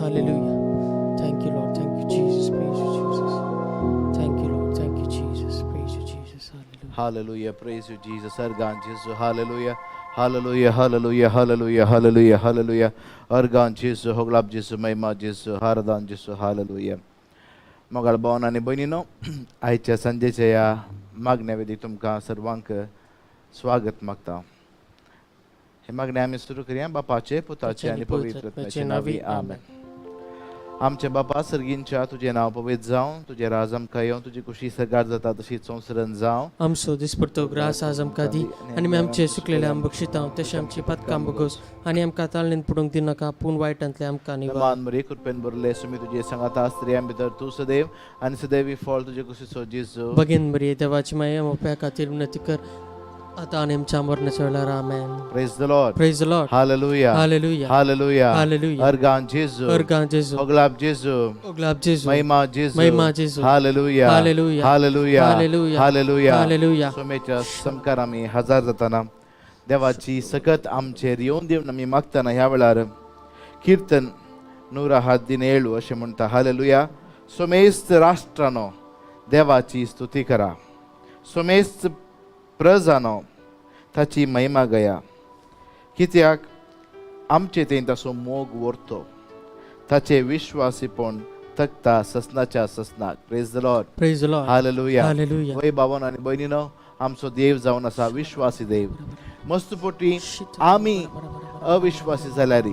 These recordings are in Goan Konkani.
Hallelujah. Thank you, Lord. Thank you, Jesus. Praise you, Jesus. Thank you, Lord. Thank you, Jesus. Praise you, Jesus. Hallelujah. Hallelujah. Praise you, Jesus. अर्गां जेजू. Hallelujah. Hallelujah. Hallelujah. Hallelujah. Hallelujah. Hallelujah. अर्गां जेजू, होगलाब जेजू, महिमा जेजू, आराधन जेजू. Hallelujah. मोगाळ भावन आनी भयणीनो, आयच्या सांजेच्या ह्या मागण्या वेदी तुमकां सर्वांक स्वागत मागता. हे मागणे आमी सुरू करया बापाचे, पुताचे आनी पवित्र आत्म्याचे नांवी, आमेन. आमच्या बापा सर्गींच्या, तुजें नांव पवित्र जावं, तुजें राज आमकां येवं, तुजी कुशी सर्गार जाता तशी संवसारांत जावं. आमचो दिसपडतो ग्रास आज आमकां दी आनी आमी आमचे सुकलेले आम बक्षिता तशें आमची पातकां बोगोस आनी आमकां ताळणीन पडूंक दिनाका, पूण वायटांतले आमकां निवार. मान मरे, कृपेन भरले, सुमी तुजे सांगाता, स्त्रियां भितर तूं सदैव आनी सदैव फळ तुजे कुशीचो जेजू. भगिन मरिये, देवाची माये, मोप्या खातीर विनंती कर, आतां आनी आमच्या मरणाच्या वेळार. आमेन. Praise the Lord. Praise the Lord. Hallelujah. Hallelujah. Hallelujah. Hallelujah. अर्गां जेजू. अर्गां जेजू. होगलाब जेजू. ओगलाब जेजू. महिमा जेजू. महिमा जेजू. Hallelujah. Hallelujah. Hallelujah. Hallelujah. Hallelujah. Hallelujah. सोमेच्या समकार आमी हजार जाताना देवाची सकत आमचेर येवन दिवन आमी मागतना ह्या वेळार कीर्तन 117 अशें म्हणटा. हालेलुया. सोमेस्त राष्ट्रानो, देवाची स्तुती करा, सोमेस्त प्रजानो, ताची महिमा गया. कित्याक आमचे थंय ताचो मोग व्हरतो, ताचे विश्वासीपण तकता ससनाच्या ससनाक. Praise the Lord. Praise the Lord. Hallelujah. Hallelujah. वय बाबान आनी भयणीनो, आमचो देव जावन आसा विश्वासी देव. मस्त पोटी आमी अविश्वासी जाल्यार,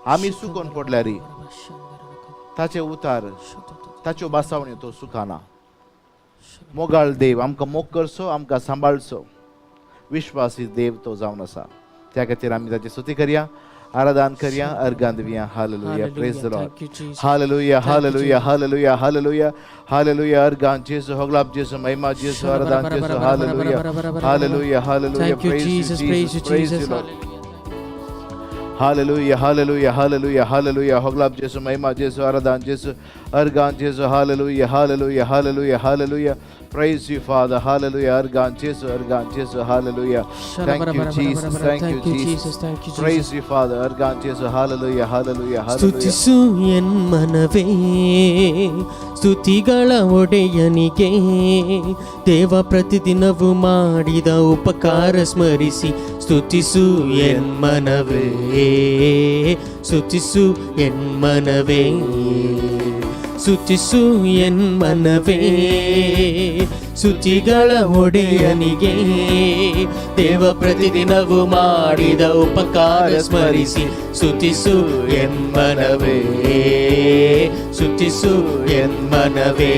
आमी सुकोन पडल्यार, ताचे उतार, ताच्यो बासावण्यो तो सुखाना. मोगाळ देव, आमकां मोग करचो, आमकां सांबाळचो विश्वासी देव तो जावन आसा. त्या खातीर आमी ताची स्तुती करया, आराधन करया, अर्गां दिवया. Hallelujah. Praise the Lord. Thank you, Jesus. Hallelujah. Thank you, hallelujah. Jesus. Hallelujah. Hallelujah. Hallelujah. अर्गां जेजू, होगलाब जेजू, महिमा जेजू, आराधन जेजू. Hallelujah. Hallelujah. Hallelujah. Thank you, Praise you, Jesus. Praise you, Praise Jesus. you, Lord. Hallelujah. Hallelujah, hallelujah, hallelujah, hallelujah. होगलाब जेजू, महिमा जेजू, आराधन जेजू, अर्गां जेजू. Hallelujah, hallelujah, hallelujah, hallelujah. Praise you, Father. Hallelujah. अर्गां जेजू, अर्गां जेजू. Hallelujah. Thank you, Jesus. Thank you, Thank you, Jesus. Jesus. Thank you, Jesus. Praise you, Father. अर्गां जेजू. Hallelujah, hallelujah, hallelujah. ಸ್ತುತಿಸು ಎನ್ ಮನವೇ ಸ್ತುತಿಗಳ ಒಡೆಯನಿಗೆ, ದೇವ ಪ್ರತಿದಿನವೂ ಮಾಡಿದ ಉಪಕಾರ ಸ್ಮರಿಸಿ ಸ್ತುತಿಸು ಎನ್ ಮನವೇ, ಸ್ತುತಿಸು ಎನ್ ಮನವೇ, ಸ್ತುತಿಸು ಎನ್ ಮನವೇ ಸ್ತುತಿಗಳ ಒಡೆಯನಿಗೆ, ದೇವ ಪ್ರತಿದಿನವೂ ಮಾಡಿದ ಉಪಕಾರ ಸ್ಮರಿಸಿ ಸ್ತುತಿಸು ಎನ್ ಮನವೇ, ಸ್ತುತಿಸು ಎನ್ ಮನವೇ.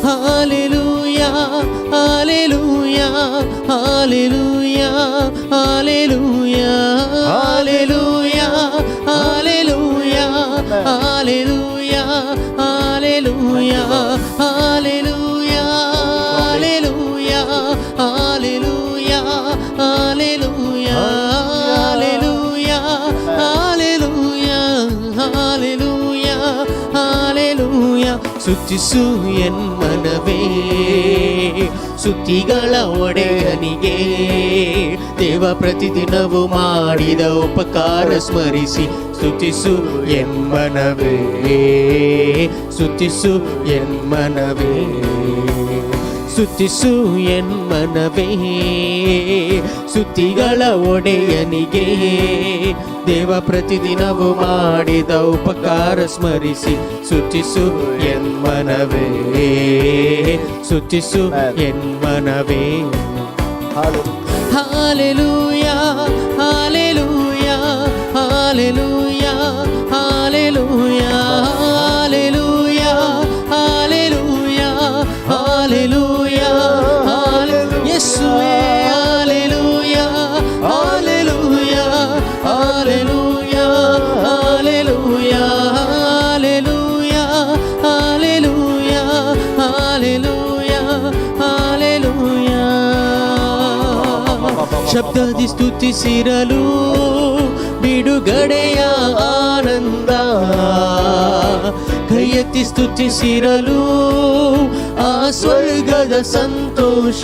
Hallelujah, hallelujah, hallelujah, hallelujah, hallelujah, hallelujah, hallelujah, hallelujah, hallelujah, hallelujah, hallelujah, hallelujah, hallelujah, hallelujah, hallelujah. ಸ್ತುತಿಸು ಎನ್ ಮನವೇ ಸ್ತುತಿಗಳ ಒಡೆಯನಿಗೆ, ದೇವ ಪ್ರತಿದಿನವೂ ಮಾಡಿದ ಉಪಕಾರ ಸ್ಮರಿಸಿ ಸ್ತುತಿಸು ಎನ್ ಮನವೇ, ಸ್ತುತಿಸು ಎನ್ ಮನವೇ, ಸ್ತುತಿಸು ಎನ್ ಮನವೇ ಸ್ತುತಿಗಳ ಒಡೆಯನಿಗೆ, ದೇವ ಪ್ರತಿದಿನವೂ ಮಾಡಿದ ಉಪಕಾರ ಸ್ಮರಿಸಿ ಸ್ತುತಿಸು ಎನ್ ಮನವೇ, ಸ್ತುತಿಸು ಎನ್ ಮನವೇ. Hallelujah, hallelujah, hallelujah, hallelujah, hallelujah, hallelujah, hallelujah, ಯೇಸುವೇ hallelujah, hallelujah, hallelujah, hallelujah, hallelujah, hallelujah, hallelujah, hallelujah. ಶಬ್ದದಿ ಸ್ತುತಿಸಿರಲು ಬಿಡುಗಡೆಯ ಆನಂದ, ಕೈಯೆತ್ತಿ ಸ್ತುತಿಸಿರಲು ಆ ಸ್ವರ್ಗದ ಸಂತೋಷ.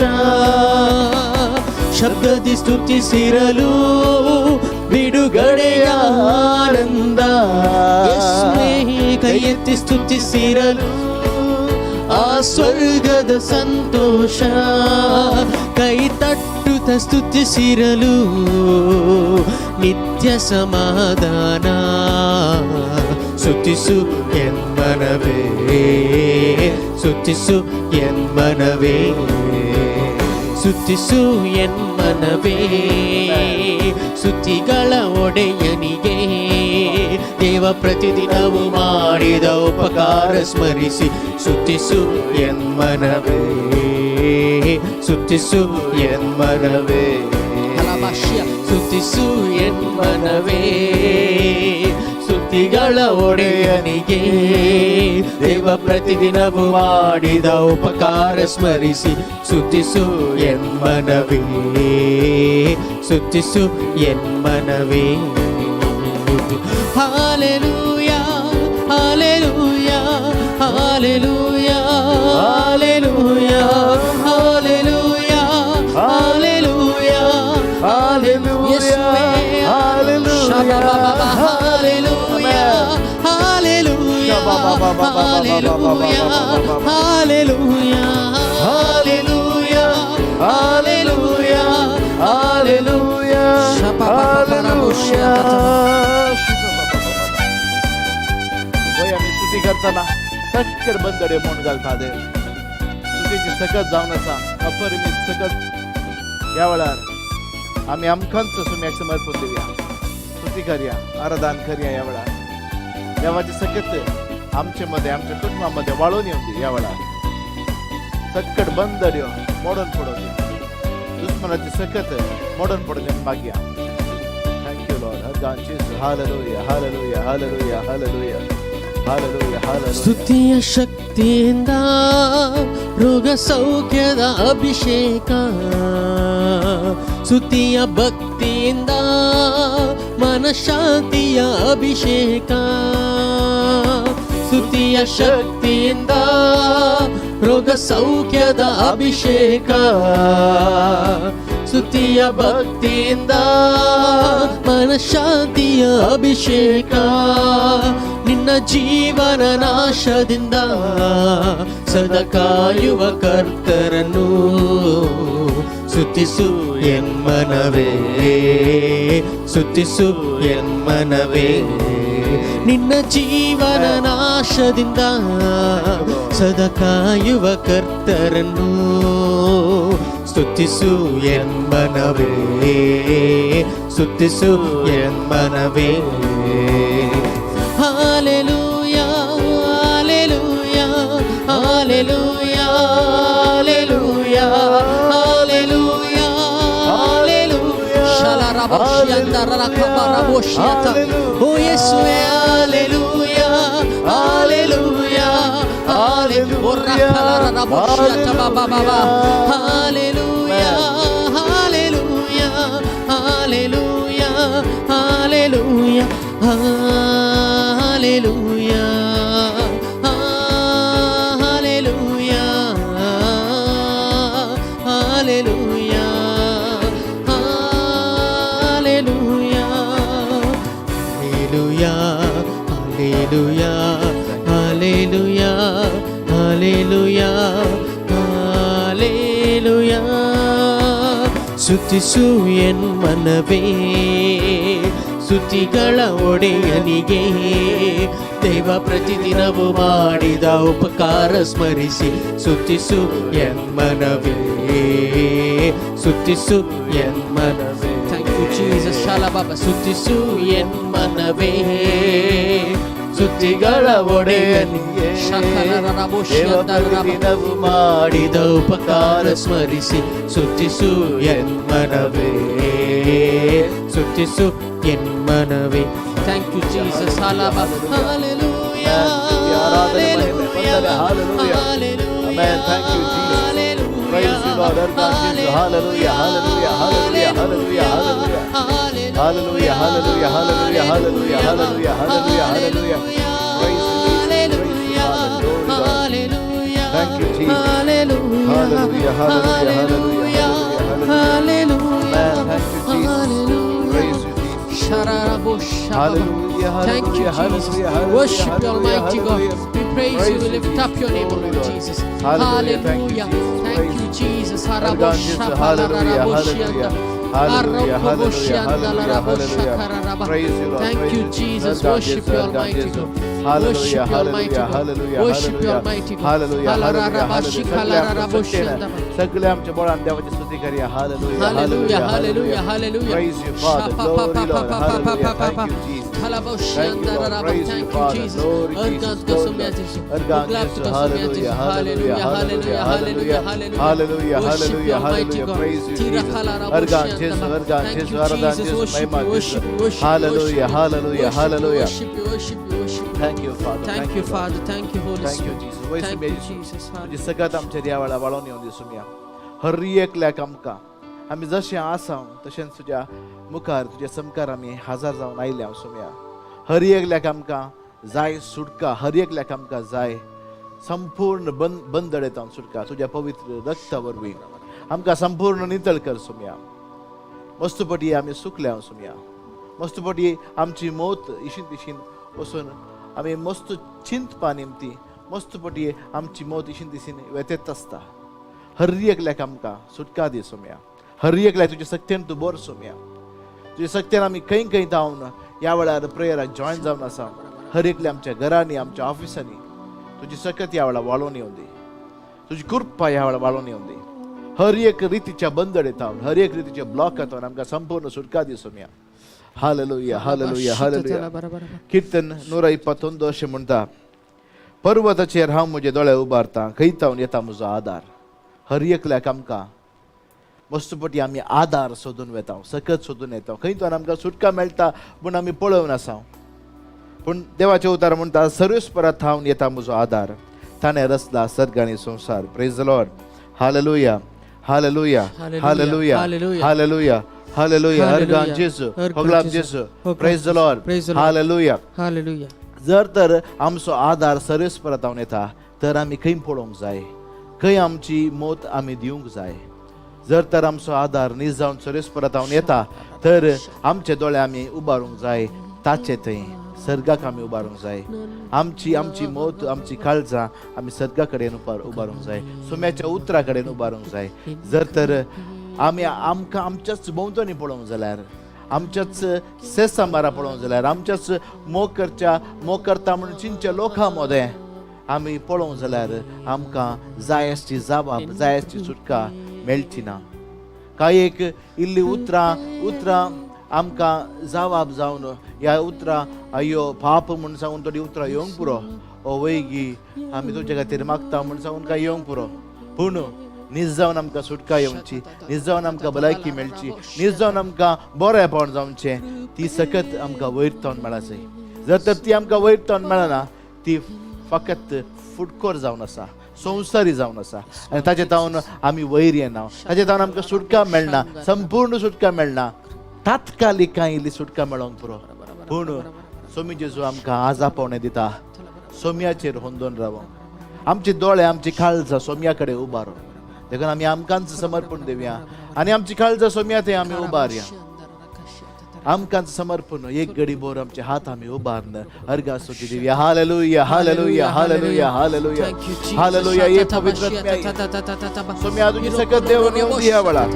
ಶಬ್ದದಿ ಸ್ತುತಿಸಿರಲು ಬಿಡುಗಡೆಯ ಆನಂದ. ಸ್ತುತಿ ಸ್ತುತಿಸಿರಲು ಆ ಸ್ವರ್ಗದ ಸಂತೋಷ. ಕೈ ತಟ್ಟುತ್ತ ಸ್ತುತಿಸಿರಲು ನಿತ್ಯ ಸಮಾಧಾನ. ಸ್ತುತಿಸು ಎನ್ಮನವೇ, ಸ್ತುತಿಸು ಎನ್ಮನವೇ, ಸ್ತುತಿಸು ಎನ್ಮನವೇ, ಸ್ತುತಿಗಳ ಒಡೆಯನಿಗೆ. ದೇವ ಪ್ರತಿದಿನವೂ ಮಾಡಿದ ಉಪಕಾರ ಸ್ಮರಿಸಿ ಸ್ತುತಿಸು ಎನ್ಮನವೇ, ಸ್ತುತಿಸು ಎನ್ಮನವೇ, ಸ್ತುತಿಸು ಎನ್ಮನವೇ, ಸ್ತುತಿಗಳ ಒಡೆಯನಿಗೆ. ದೇವ ಪ್ರತಿದಿನವೂ ಮಾಡಿದ ಉಪಕಾರ ಸ್ಮರಿಸಿ ಸ್ತುತಿಸು ಎನ್ಮನವೇ, ಸ್ತುತಿಸು ಎನ್ಮನವೇ. Hallelujah, hallelujah, hallelujah, hallelujah, hallelujah, hallelujah. Hallelujah. Hallelujah. Hallelujah, hallelujah, hallelujah, hallelujah, hallelujah, hallelujah. Hallelujah. Hallelujah. वय आमी स्तुती करतना सकट बंदडे म्हूण घालता देव. स्तुतीची सकत जावन आसा, अपरिमीत सकत. ह्या वेळार आमी आमकांच सुम्याक समर्पण दिवया, स्तुती करया, आराधन करया. ह्या वेळार देवाची सकत आमचे मध्ये, आमच्या कुटुंबामध्ये वाळून येवन दी. ह्या वेळार सकट बंदड्यो मोडून पडून दी, दुश्मनाची सकत मोडून पडून दी मागया. Thank you, Lord. Hallelujah, hallelujah, hallelujah, hallelujah, hallelujah, hallelujah. ಸ್ತುತಿಯ ಶಕ್ತಿಯಿಂದ ರೋಗ ಸೌಖ್ಯದ ಅಭಿಷೇಕ, ಸ್ತುತಿಯ ಭಕ್ತಿಯಿಂದ ಮನಶಾಂತಿಯ ಅಭಿಷೇಕ. ಸ್ತುತಿಯ ಶಕ್ತಿಯಿಂದ ರೋಗ ಸೌಖ್ಯದ ಅಭಿಷೇಕ, ಸ್ತುತಿಯ ಭಕ್ತಿಯಿಂದ ಮನಶಾಂತಿಯ ಅಭಿಷೇಕ. ನಿನ್ನ ಜೀವನ ನಾಶದಿಂದ ಸದಾ ಕಾಯುವ ಕರ್ತರನ್ನು ಸ್ತುತಿಸು ಎನ್ಮನವೇ, ಸ್ತುತಿಸು ಎನ್ಮನವೇ. ನಿನ್ನ ಜೀವನ ನಾಶದಿಂದ ಸದಾ ಕಾಯುವ ಕರ್ತರನ್ನು ಸ್ತುತಿಸು ಎನ್ಮನವೇ, ಸ್ತುತಿಸು ಎನ್ಮನವೇ. Hallelujah, hallelujah, hallelujah, hallelujah, hallelujah, hallelujah. ಶಲರಬೋಷಿಯಂದರರಕಬರಬೋಷಿಯತ. ಓ ಯೇಸುವೇ, hallelujah, hallelujah, hallelujah. Hallelujah, hallelujah, hallelujah, hallelujah, hallelujah, hallelujah, hallelujah, hallelujah, hallelujah, hallelujah, hallelujah, hallelujah. ಸ್ತುತಿಸು ಎನ್ ಮನವೇ, ಸ್ತುತಿಗಳ ಒಡೆಯನಿಗೆ. ದೇವ ಪ್ರತಿದಿನವೂ ಮಾಡಿದ ಉಪಕಾರ ಸ್ಮರಿಸಿ ಸ್ತುತಿಸು ಎನ್ಮನವೇ, ಸ್ತುತಿಸು ಎನ್ಮನವೇ. Thank you Jesus. ಶಾಲಬಾಬ. ಸ್ತುತಿಸು ಎನ್ಮನವೇ, ಸ್ತುತಿಗಳ ಒಡೆಯನಿಗೆ. ದೇವ ಪ್ರತಿದಿನವೂ ಮಾಡಿದ ಉಪಕಾರ ಸ್ಮರಿಸಿ ಸ್ತುತಿಸು ಎನ್ಮನವೇ, ಸ್ತುತಿಸು ಎನ್ಮನವೇ. Thank you Jesus. Hallelujah. ಆರಾಧನೆ, ಮಹಿಮೆ, ವಂದನೆ. Hallelujah. Amen. Thank you, Jesus. Praise you, Lord. Hallelujah. Hallelujah. Hallelujah. Hallelujah. Hallelujah. Hallelujah. Hallelujah. Hallelujah. Hallelujah. Hallelujah. Hallelujah. Praise you, Jesus. Praise you, Father. Glory, Lord. Thank you, Jesus. Hallelujah. Hallelujah. Hallelujah. Hallelujah. Amen. Thank you, Jesus. Praise you, Jesus. ಶರಾರಬೋಷ. Hallelujah, Thank you, hallelujah, Jesus. hallelujah, hallelujah, Worship you, Almighty God. hallelujah. We praise you. We Praise you, lift up your name, O Jesus. Lord Glory, Lord. Jesus. Hallelujah. Thank you, Hallelujah. Jesus. Thank Praise you, you. Jesus. Argan Jesu, hallelujah, hallelujah, hallelujah, hallelujah, hallelujah, hallelujah. Praise you, Lord. Thank Praise you, you, Jesus. Argan Worship Jesu, you, Argan Almighty Jesu. God. Hallelujah, Worship you, Almighty hallelujah, God. hallelujah, Worship you, hallelujah. Almighty God. Hallelujah, hallelujah, hallelujah. सगळे आमच्या सत्तेनं, सगळे आमच्या बोळान देवाची स्तुती करूया. Hallelujah, Hallelujah, hallelujah, hallelujah, hallelujah. Praise you, Father. Glory, Lord. Hallelujah. Thank you, Jesus. Thank you, Lord. Praise you, Thank you, Father. Jesus. Glory, Jesus. Glory, Lord. Argan Jesu. Hallelujah, hallelujah, hallelujah, hallelujah, hallelujah, hallelujah, hallelujah. Praise you, Jesus. Argan Jesu, Argan Thank Jesu, you, Argan Jesus. Jesu, Worship Mahima you, Jesu. worship you, worship you, Hallelujah, worship you. hallelujah, Worship you, hallelujah. Worship you, worship you, worship you. Thank you, Father. Thank you, Lord. Father. Thank you, Holy Thank you, Spirit. Jesus. वय Thank सुम्या you, जेजू. Jesus. तुजी सगळ्यात आमच्या ह्या वेळा वाळोवन येवन दी सुम्या हर एकल्याक आमकां आमी जशें आसा तशेंच तुज्या मुखार तुज्या समकार आमी हाजार जावन आयल्या सुम्या हर एकल्याक आमकां जाय सुटका हर एकल्याक आमकां जाय संपूर्ण बंद बंदडेतावन सुटका तुज्या पवित्र रक्ता वरवीं आमकां संपूर्ण नितळ कर सुम्या मस्तपटी आमी सुकल्या सुम्या मस्तपटी आमची मोत इशीन तिशीन वचून आमी मस्त चिंतपा निमती मस्तपटी आमची मोत इशीन तिशीन वेतेत आसता हर एकल्याक आमकां सुटका दी सोम्या हर एकल्याक तुज्या सक्तेन तूं बर सोम्या तुज्या सक्तेन आमी खंय खंय धांवन ह्या वेळार प्रेयराक जॉयन जावन आसा हर एकल्या आमच्या घरांनी आमच्या ऑफिसांनी तुजी सकत ह्या वेळार वाळोवन येवन दी तुजी कृपा ह्या वेळार वाळोवन येवन दी हर एक रितीच्या बंदडेतावन हर एक रितीच्या ब्लॉकातावन आमकां संपूर्ण सुटका दी सोम्या हालेलुया हालेलुया हालेलुया. कीर्तन 121 अशें म्हणटा पर्वताचेर हांव म्हजे दोळे उबारता खंयतावन येता म्हजो आदार. हर एकल्याक आमकां मस्तपटी आमी आदार सोदून वेता सकत सोदून येता खंयतावन आमकां सुटका मेळटा पूण आमी पळोवन आसा पूण देवाचें उतार म्हणटा सर्वेस्परात थावन येता म्हजो आदार ताणें रचला सर्ग आनी संवसार. Praise the Lord. Hallelujah hallelujah hallelujah hallelujah hallelujah. हरगान जेजू होगलाब जेजू. Praise the Lord. Hallelujah. Hallelujah. जर तर आमचो आदार सर्वेस्परात थावन येता तर आमी खंय पळोवंक जाय खंय आमची मोत आमी दिवंक जाय. जर तर आमचो आदार नीज जावन सर्वेस्परात थावन येता तर आमचे दोळे आमी उबारूंक जाय ताचे थंय सर्गाक आमी उबारूंक जाय. आमची आमची मोत आमची काळजां आमी सर्गा कडेन उबारूंक जाय सोम्याच्या उतरा कडेन उबारूंक जाय. जर तर आमी आमकां आमच्याच भोंवतणी पळोवंक जाल्यार आमच्याच सेसांबारा पळोवंक जाल्यार आमच्याच मोग करच्या मोग करता म्हणून चिंतच्या लोकां मदें आमी पळोवंक जाल्यार आमकां जाय आसची जाबाब जाय आसची सुटका मेळची ना. कांय एक इल्ली उतरां उतरां आमकां जावाब जावन ह्या उतरां अय्यो पाप म्हूण सांगून थोडी उतरां येवंक पुरो ओ वयगी आमी तुमच्या खातीर मागता म्हूण सांगून कांय येवंक पुरो पूण नीज जावन आमकां सुटका येवची नीज जावन आमकां भलायकी मेळची नीज जावन आमकां बरेंपण जावचें ती सकत आमकां वयर तावन मेळा जाय. जर तर ती आमकां वयर तावन मेळना ती फकत फुटकोर जावन आसा संवसारी जावन आसा आनी ताचे तावन आमी वयर येना ताचे तावन आमकां सुटका मेळना संपूर्ण सुटका मेळना तात्कालीक कांय इल्ली सुटका मेळोंक पुरो पूण सोमी जेजू आमकां आज आपोवणें दिता सोम्याचेर होंदोन रावोंक आमचे दोळे आमची काळजां सोम्या कडेन उबारो देखून आमी आमकांच समर्पण दिवया आनी आमची काळजां सोम्या थंय आमी उबारया आमकांच समर्पण एक गडी बोर आमचे हात आमी उबारन अर्गा स्तुती दिवया. Hallelujah hallelujah hallelujah hallelujah hallelujah. ये पवित्र सोम्या तुजी सकत देवन येवन दी ह्या वेळार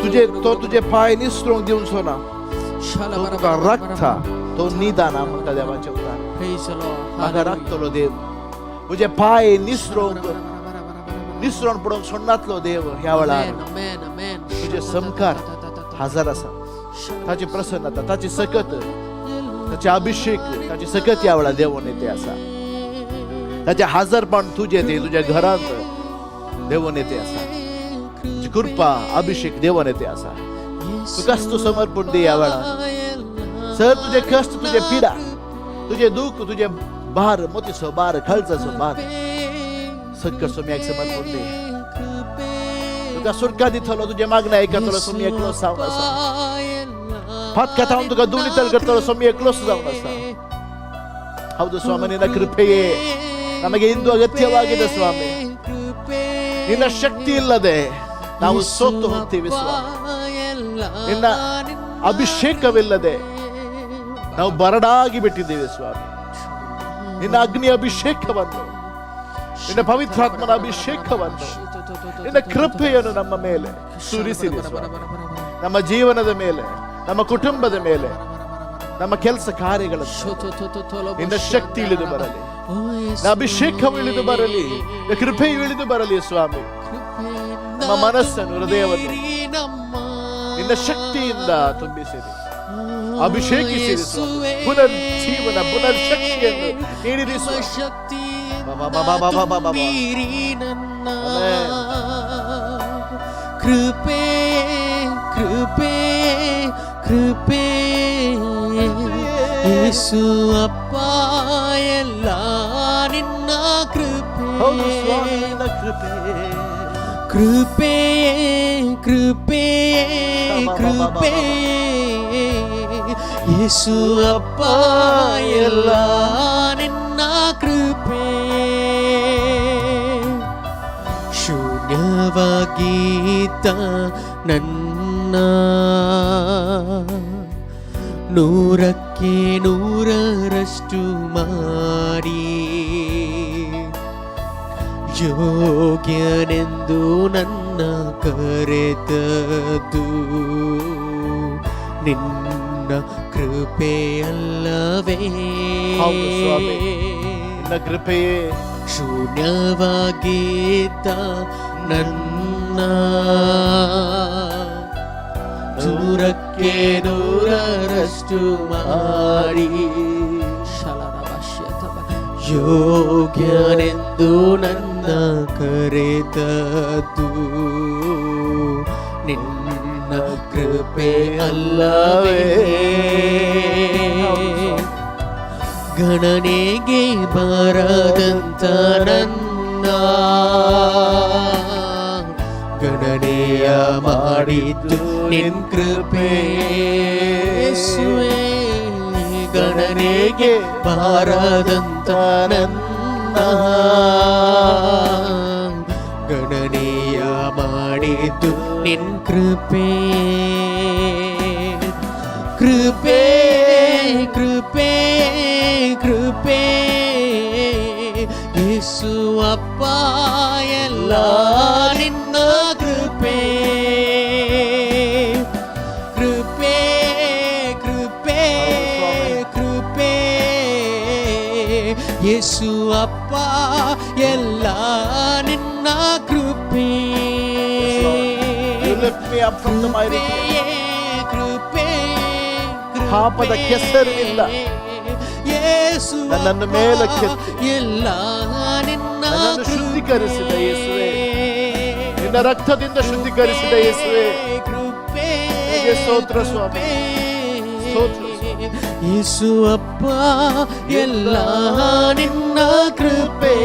तुजे तो तुजे पांय निसरूंक दिवचो ना तो तुका राखता तो निदाना म्हणटा देवाचें उतार म्हाका राखतलो देव तुजे पांय निसरूंक निसरून पडोवंक सोडनातलो देव ह्या वेळार तुजे समकार हाजर आसा ताची प्रसन्नता ताची सकत ताचे अभिषेक ताची सकत ह्या वेळार देवून येते आसा ताचें हाजरपण तुजें ते तुज्या घरांत देवून येते आसा तुजी कृपा अभिषेक देवून येते आसा. तुकाच तूं समर्पण दी ह्या वेळार सर तुजे कश्ट तुजे पिडा तुजे दुःख तुजे भार मोतीचो भार काळजाचो भार सगळं सोम्याक समर्पण दी. तुका सुटका दितलो तुजे मागणें आयकतलो सोमी एकलो जावन आसा फातखातावन तुका दुनितल करतलो सोमी एकलोच जावन ಆಸ. ಹೌದು ಸ್ವಾಮಿ, ನಿನ್ನ ಕೃಪೆಯೇ ನಮಗೆ ಇಂದು ಅಗತ್ಯವಾಗಿದೆ ಸ್ವಾಮಿ. ನಿನ್ನ ಶಕ್ತಿ ಇಲ್ಲದೆ ನಾವು ಸೋತು ಹೋಗ್ತೀವಿ ಸ್ವಾಮಿ. ನಿನ್ನ ಅಭಿಷೇಕವಿಲ್ಲದೆ ನಾವು ಬರಡಾಗಿ ಬಿಟ್ಟಿದ್ದೇವೆ ಸ್ವಾಮಿ. ನಿನ್ನ ಅಗ್ನಿ ಅಭಿಷೇಕವನ್ನು, ನಿನ್ನ ಪವಿತ್ರಾತ್ಮನ ಅಭಿಷೇಕವನ್ನು, ನಿನ್ನ ಕೃಪೆಯನ್ನು ನಮ್ಮ ಮೇಲೆ ಸುರಿಸಿರಿ ಸ್ವಾಮಿ. ನಮ್ಮ ಜೀವನದ ಮೇಲೆ, ನಮ್ಮ ಕುಟುಂಬದ ಮೇಲೆ, ನಮ್ಮ ಕೆಲಸ ಕಾರ್ಯಗಳನ್ನು ನಿನ್ನ ಶಕ್ತಿ ಇಳಿದು ಬರಲಿ, ನಿನ್ನ ಅಭಿಷೇಕವು ಇಳಿದು ಬರಲಿ, ನಿನ್ನ ಕೃಪೆಯು ಇಳಿದು ಬರಲಿ ಸ್ವಾಮಿ. ನಮ್ಮ ಮನಸ್ಸನ್ನು, ಹೃದಯವನ್ನು ನಿನ್ನ ಶಕ್ತಿಯಿಂದ ತುಂಬಿಸಿರಿ, ಅಭಿಷೇಕಿಸಿರಿ ಸ್ವಾಮಿ. ಪುನರ್ಜೀವನ, ಪುನರ್ಶಕ್ತಿಯನ್ನು ನೀಡಿರಿ ಸ್ವಾಮಿ. ಶಕ್ತಿ ಬಾ, ಬಾ, ಬಾ, ಬಾ, ಬಾ, ಬಾ, ಬಾ. ತುಂಬಿರಿ ನನ್ನ. ಆಮೆನ್. ಕೃಪೆ, ಕೃಪೆ, ಕೃಪೆ, ಯೇಸು ಅಪ್ಪ, ಎಲ್ಲ ನಿನ್ನ ಕೃಪೆ. ಹೌದು ಸ್ವಾಮಿ, ನಿನ್ನ ಕೃಪೆ. ಕೃಪೆ, ಕೃಪೆ, ಕೃಪೆ, ಯೇಸು ಅಪ್ಪ, ಎಲ್ಲ ನಿನ್ನ ಕೃಪೆ. ಶೂನ್ಯವಾಗಿದ್ದ ನನ್ನ 100ಕ್ಕೆ 100ರಷ್ಟು ಮಾಡಿ, ಯೋಗ್ಯನೆಂದು ನನ್ನ ಕರೆತದ್ದು ನಿನ್ನ ಕೃಪೆಯಲ್ಲವೇ? ಹೌದು ಸ್ವಾಮಿ. ನಿನ್ನ ಕೃಪೆಯೇ. ಶೂನ್ಯವಾಗಿದ್ದ ನನ್ನ 100ಕ್ಕೆ 100ರಷ್ಟು ಮಾಡಿ, ಯೋಗ್ಯನೆಂದು ನನ್ನ ಕರೆತದ್ದು ನಿನ್ನ ಕೃಪೆ ಅಲ್ಲವೇ? ಗಣನೆಗೆ ಬಾರದಂತ ನನ್ನ ಗಣನೆಯ ಮಾಡಿದ್ದು ನಿನ್ ಕೃಪೆ ಯೇಸುವೇ. ಗಣನೆಗೆ ಬಾರದಂತ ನನ್ನ ಗಣನೆಯ ಮಾಡಿದ್ದು ನಿನ್ ಕೃಪೆ. ಕೃಪೆ, ಕೃಪೆ, ಕೃಪೆ, ಯೇಸು ಅಪ್ಪ, ಎಲ್ಲ ನಿನ್ನ ಕೃಪೆ. ಕೃಪೆ, ಕೃಪೆ, ಕೃಪೆ, ಯೇಸು ಅಪ್ಪ, ಎಲ್ಲ ನಿನ್ನ ಕೃಪೆ. You lift me up from the miry clay. ಕೃಪೆ, ಪಾಪದ ಕೆಸರಿನಿಂದ ಯೇಸು ನನ್ನನ್ನು ಮೇಲಕ್ಕೆತ್ತಿ ಎಲ್ಲ ನಿನ್ನ ನನ್ನನ್ನು ಶುದ್ಧೀಕರಿಸಿದ ಯೇಸುವೆ. ನಿನ್ನ ರಕ್ತದಿಂದ ಶುದ್ಧೀಕರಿಸಿದ ಯೇಸುವೆ, ಕೃಪೆ, ನಿನಗೆ ಸ್ತೋತ್ರ ಸ್ವಾಮಿ. ಸ್ತೋತ್ರ ಸ್ವಾಮಿ. ಯೇಸು ಅಪ್ಪ, ಎಲ್ಲ ನಿನ್ನ ಕೃಪೆ.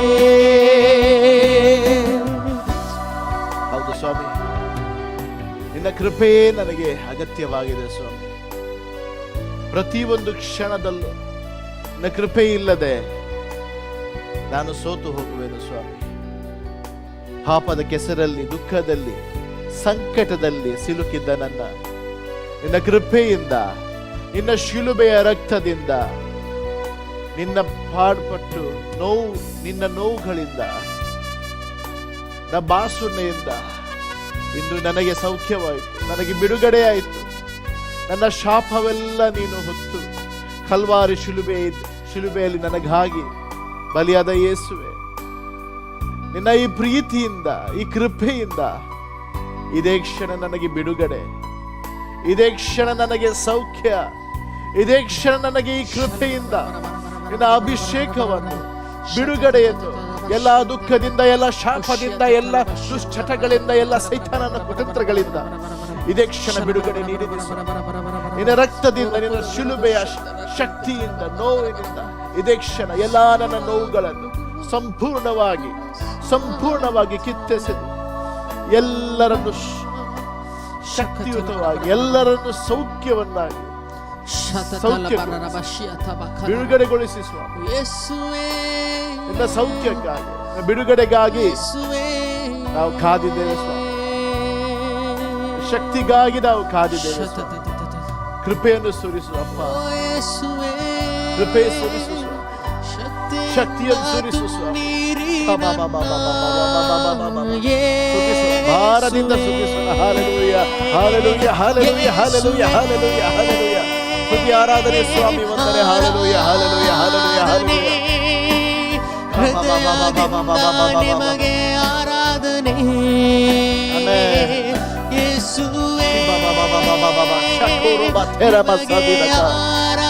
ಹೌದು ಸ್ವಾಮಿ, ನಿನ್ನ ಕೃಪೆಯೇ ನನಗೆ ಅಗತ್ಯವಾಗಿದೆ ಸ್ವಾಮಿ. ಪ್ರತಿಯೊಂದು ಕ್ಷಣದಲ್ಲೂ ನಿನ್ನ ಕೃಪೆ ಇಲ್ಲದೆ ನಾನು ಸೋತು ಹೋಗುವೆನು ಸ್ವಾಮಿ. ಪಾಪದ ಕೆಸರಲ್ಲಿ, ದುಃಖದಲ್ಲಿ, ಸಂಕಟದಲ್ಲಿ ಸಿಲುಕಿದ್ದ ನನ್ನ ನಿನ್ನ ಕೃಪೆಯಿಂದ, ನಿನ್ನ ಶಿಲುಬೆಯ ರಕ್ತದಿಂದ, ನಿನ್ನ ಪಾಡ್ಪಟ್ಟು ನೋವು, ನಿನ್ನ ನೋವುಗಳಿಂದ, ಬಾಸುಂಡೆಯಿಂದ ಇಂದು ನನಗೆ ಸೌಖ್ಯವಾಯಿತು, ನನಗೆ ಬಿಡುಗಡೆಯಾಯಿತು. ನನ್ನ ಶಾಪವೆಲ್ಲ ನೀನು ಹೊತ್ತು ಕಲ್ವಾರಿ ಶಿಲುಬೆಯಲ್ಲಿ ನನಗಾಗಿ ಬಲಿಯಾದ ಯೇಸುವೆ, ನಿನ್ನ ಈ ಪ್ರೀತಿಯಿಂದ, ಈ ಕೃಪೆಯಿಂದ ಇದೇ ಕ್ಷಣ ನನಗೆ ಬಿಡುಗಡೆ, ಇದೇ ಕ್ಷಣ ನನಗೆ ಸೌಖ್ಯ, ಇದೇ ಕ್ಷಣ ನನಗೆ ಈ ಕೃಪೆಯಿಂದ ನಿನ್ನ ಅಭಿಷೇಕವನ್ನು, ಬಿಡುಗಡೆಯನ್ನು, ಎಲ್ಲ ದುಃಖದಿಂದ, ಎಲ್ಲ ಶಾಪದಿಂದ, ಎಲ್ಲ ದುಶ್ಚಟಗಳಿಂದ, ಎಲ್ಲ ಸೈತಾನನ ಕುತಂತ್ರಗಳಿಂದ ಇದೇ ಕ್ಷಣ ಬಿಡುಗಡೆ ನೀಡಿದೆ. ನಿನ್ನ ರಕ್ತದಿಂದ, ನಿನ್ನ ಶಿಲುಬೆಯ ಶಕ್ತಿಯಿಂದ, ನೋವಿನಿಂದ ಇದೇ ಕ್ಷಣ ಎಲ್ಲ ನನ್ನ ನೋವುಗಳನ್ನು ಸಂಪೂರ್ಣವಾಗಿ, ಸಂಪೂರ್ಣವಾಗಿ ಕಿತ್ತೆಸೆದು, ಎಲ್ಲರನ್ನು ಶಕ್ತಿಯುತವಾಗಿ, ಎಲ್ಲರನ್ನು ಸೌಖ್ಯವನ್ನಾಗಿ ಬಿಡುಗಡೆಗೊಳಿಸಿ ಸ್ವಾಮಿ. ಯೇಸುವೇ. ನಿನ್ನ ಸೌಖ್ಯಕ್ಕಾಗಿ, ನಿನ್ನ ಬಿಡುಗಡೆಗಾಗಿ ಯೇಸುವೇ. ನಾವು ಕಾದಿದ್ದೇವೆ ಸ್ವಾಮಿ. ಶಕ್ತಿಗಾಗಿ ನಾವು ಕಾದಿದ್ದೇವೆ ಸ್ವಾಮಿ. ಕೃಪೆಯನ್ನು ಸುರಿಸು ಅಪ್ಪ. ಓ ಯೇಸುವೇ, ಕೃಪೆ ಸುರಿಸು ಸ್ವಾಮಿ. ಶಕ್ತಿಯನ್ನು ಸುರಿಸು ಸ್ವಾಮಿ. ಬಾ, ಬಾ, ಬಾ, ಬಾ, ಬಾ, ಬಾ, ಬಾ, ಬಾ, ಬಾ, ಬಾ, ಬಾ. ಸ್ತುತಿಸು, ಭಾರದಿಂದ ಸ್ತುತಿಸೋಣ. Hallelujah, hallelujah, hallelujah, hallelujah, hallelujah, hallelujah. ಸ್ತುತಿ, ಆರಾಧನೆ ಸ್ವಾಮಿ, ವಂದನೆ. Hallelujah, hallelujah, hallelujah, hallelujah. ಹೃದಯದಿಂದ ನಿಮಗೆ ಆರಾಧನೆ. ಆಮೆನ್. ಯೇಸುವೇ, ಬಾ, ಬಾ, ಬಾ, ಬಾ, ಬಾ, ಬಾ, ಬಾ. ಶಕುರು ಬಾ, ಥೆರ ಬಾ, ಸದಿನಕ.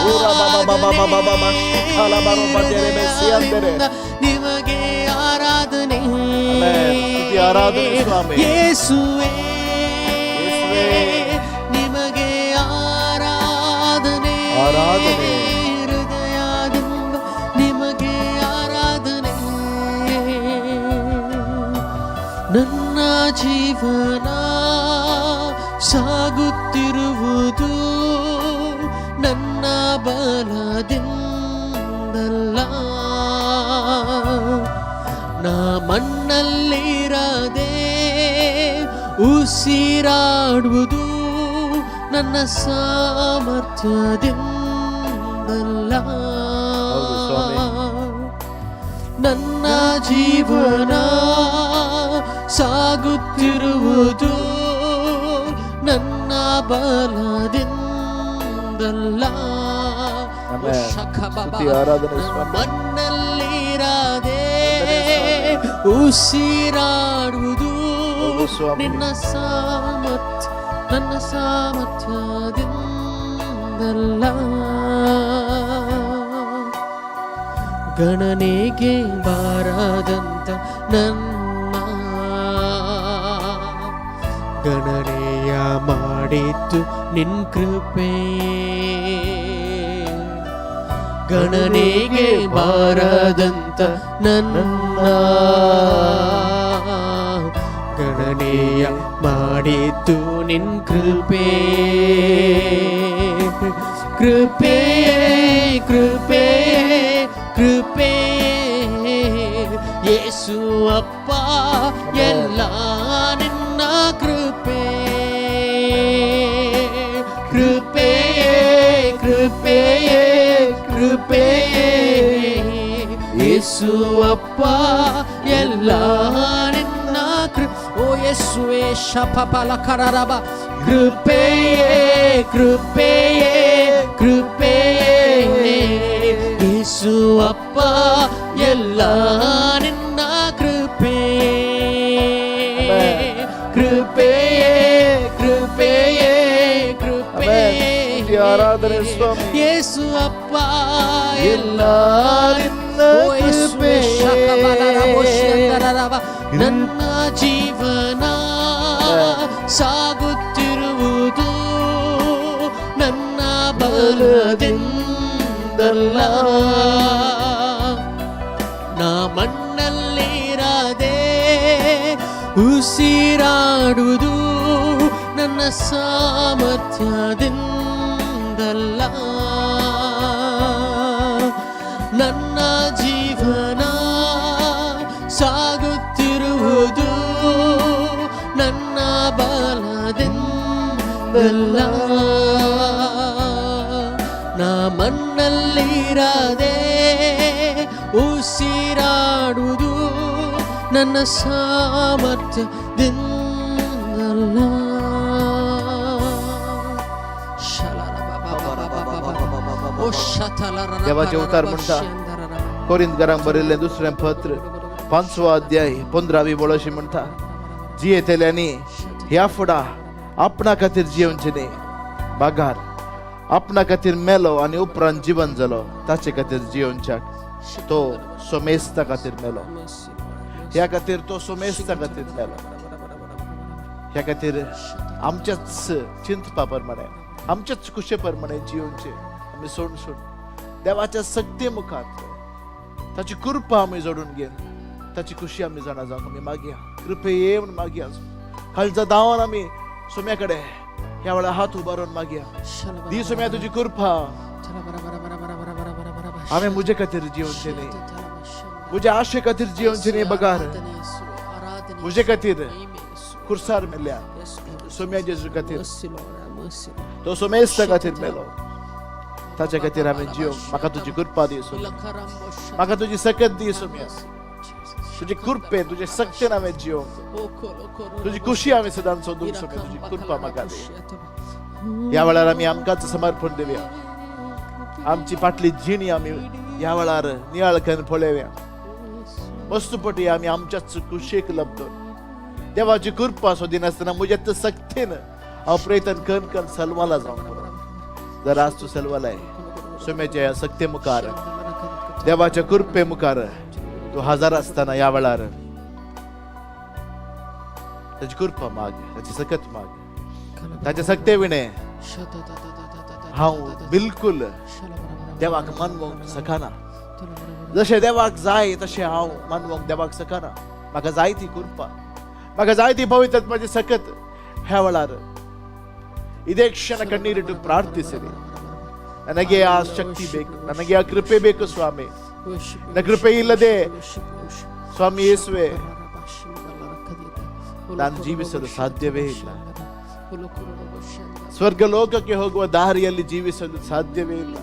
ಊರ ಬಾ, ಬಾ, ಬಾ, ಬಾ, ಬಾ, ಬಾ, ಬಾ. ಶಿಖಲ ಬಾ, ರೋ ಬಾ, ತೆರೆ ಬೆ, ಸಿಯಂದರೆ. ನಿಮಗೆ ಆರಾಧನೆ. ಆಮೆನ್. ಸ್ತುತಿ, ಆರಾಧನೆ ಸ್ವಾಮಿ. ಯೇಸುವೇ, ಯೇಸುವೇ. ನಿಮಗೆ ಆರಾಧನೆ. ಆರಾಧನೆ. ಹೃದಯದಿಂದ ನಿಮಗೆ ಆರಾಧನೆ. ನನ್ನ ಜೀವನ ಸಾಗುತ್ತಿರುವುದು ನನ್ನ ಬಲದಿಂದಲ್ಲ, ನಾ ಮಣ್ಣಲ್ಲಿರದೆ ಉಸಿರಾಡುವುದು ನನ್ನ ಸಾಮರ್ಥ್ಯದಿಂದಲ್ಲ. ಹೌದು ಸ್ವಾಮಿ. ನನ್ನ ಜೀವನ ಸಾಗುತ್ತಿರುವುದು ನನ್ನ ಬಲದಿಂದಲ್ಲ. ಆಮೆನ್. ಸ್ತುತಿ, ಆರಾಧನೆ ಸ್ವಾಮಿ. ಮಣ್ಣಲ್ಲಿರದೆ ಉಸಿರಾಡುವುದು ಹೌದು ಸ್ವಾಮಿ. ನಿನ್ನ ಸಾಮರ್ಥ್ಯ, ನನ್ನ ಸಾಮರ್ಥ್ಯದಿಂದಲ್ಲ. ಗಣನೆಗೆ ಬಾರದಂತ ನನ್ನ ಗಣನೆಯ ಮಾಡಿದ್ದು ನಿನ್ ಕೃಪೆ. ಗಣನೆಗೆ ಬಾರದಂತ ನನ್ನ ಗಣನೆಯ ಮಾಡಿದ್ದು ನಿನ್ ಕೃಪೆ. ಕೃಪೆ, ಕೃಪೆ, ಕೃಪೆ ಯೇಸು ಅಪ್ಪ, ಎಲ್ಲ ನಿನ್ನ ಕೃಪೆ. ಕೃಪೆ, ಕೃಪೆ, ಕೃಪೆ ಯೇಸು ಅಪ್ಪ, ಎಲ್ಲ ನಿನ್ನ ಓ ಯೇಸುವೆ, ಶಪಫಲ ಕರರಬ. ಕೃಪೆಯೇ, ಕೃಪೆಯೇ, ಕೃಪೆಯೇ ಯೇಸು ಅಪ್ಪ, ಎಲ್ಲ ನಿನ್ನ ಕೃಪೆ. ಕೃಪೆಯೇ, ಕೃಪೆಯೇ, ಕೃಪೆಯೇ. ಆಮೆನ್. ಸ್ತುತಿ, ಆರಾಧನೆ ಸ್ವಾಮಿ. ಯೇಸು ಅಪ್ಪ, ಎಲ್ಲ ನಿನ್ನ ಓ ಯೇಸುವೆ, ಕೃಪೆಯೇ. ಶಕಬಲರಬ, ನನ್ನ ಜೀವನ ಸಾಗುತ್ತಿರುವುದು ನನ್ನ ಬಲದಿಂದಲ್ಲ, ನಾ ಮಣ್ಣಲ್ಲಿರದೆ ಉಸಿರಾಡುವುದು ನನ್ನ ಸಾಮರ್ಥ್ಯದಿಂದಲ್ಲ. ನನ್ನ ಜೀವನ ಸಾಗುತ್ತಿರುವುದು ನನ್ನ ಬಲದಿಂದಲ್ಲ, ನಾ ಮಣ್ಣಲ್ಲಿರದೆ ಉಸಿರಾಡುವುದು ನನ್ನ ಸಾಮರ್ಥ್ಯದಿಂದಲ್ಲ. देवाचे उतार म्हणटा, कोरिंतकारांक बरयल्लें दुसरें पत्र, पांचवो अध्याय, 15वी वळ अशी म्हणटा, जियेतल्यांनी ह्या फुडा आपणा खातीर जियेवचें न्ही, बागार आपणा खातीर मेलो आनी उपरांत जिवन जालो ताचे खातीर जियोवच्याक. तो सोमेस्ता खातीर मेलो, ह्या खातीर तो सोमेस्ता खातीर मेलो. ह्या खातीर आमच्याच चिंतपा प्रमाणे, आमच्याच खुशे प्रमाणे जियोवचें आमी सोडून सोड देवाच्या सक्ती मुखार ताची कृपा आमी जोडून घेवन ताची खुशी आमी जाणा जावंक आमी मागया. कृपे ये म्हणून मागया. खालचा धांवन आमी सोम्या कडेन ह्या वेळार हात उबारून मागया. दी सोम्या तुजी कृपा. हांवें म्हजे खातीर जियोवचें न्ही, म्हज्या आशे खातीर जियोवचें न्ही, बगार म्हजे खातीर खुर्सार मेल्या. सोम्या जेजू खातीर. Mercy, Lord, have mercy. तो सोमेस्त खातीर मेलो, ताच्या खातीर हांवें जिवंक. म्हाका तुजी कृपा दी सोम्या, म्हाका तुजी सकत दी सोम्या. तुजे कृपेन, तुजे सक्तेन हांवें जिवंक, तुजी खुशी हांवें सदांच सोदूंक सोम्या. तुजी कृपा म्हाका दी. ह्या वेळार आमी आमकांच समर्पण दिवया. आमची फाटली जिणी आमी ह्या वेळार नियाळ करून पळोवया. वस्तुपटी आमी आमच्याच कुशेक लबतो, देवाची कृपा सोदिनासतना म्हज्याच सक्तेन हांव प्रयत्न करून करून सलवाला जावंक पुरो. जर आज तूं सलवालाय, सोम्याच्या ह्या सक्ते मुखार, देवाच्या कृपे मुखार तूं हजर आसतना ह्या वेळार ताची कृपा माग, ताची सकत माग. ताच्या सक्ते विणे हांव बिलकुल देवाक मानवंक शकना. जशें देवाक जाय तशें हांव मानवंक देवाक शकना. म्हाका जाय ती कृपा, म्हाका जाय ती पवित्र सकत. ह्या वेळार ಇದೇ ಕ್ಷಣ ಕಣ್ಣೀರಿಟ್ಟು ಪ್ರಾರ್ಥಿಸಿರಿ. ನನಗೆ ಆ ಶಕ್ತಿ ಬೇಕು, ನನಗೆ ಆ ಕೃಪೆ ಬೇಕು ಸ್ವಾಮಿ. ನನ್ನ ಕೃಪೆ ಇಲ್ಲದೆ ಸ್ವಾಮಿ ಯೇಸುವೆ, ನಾನು ಜೀವಿಸಲು ಸಾಧ್ಯವೇ ಇಲ್ಲ. ಸ್ವರ್ಗ ಲೋಕಕ್ಕೆ ಹೋಗುವ ದಾರಿಯಲ್ಲಿ ಜೀವಿಸಲು ಸಾಧ್ಯವೇ ಇಲ್ಲ.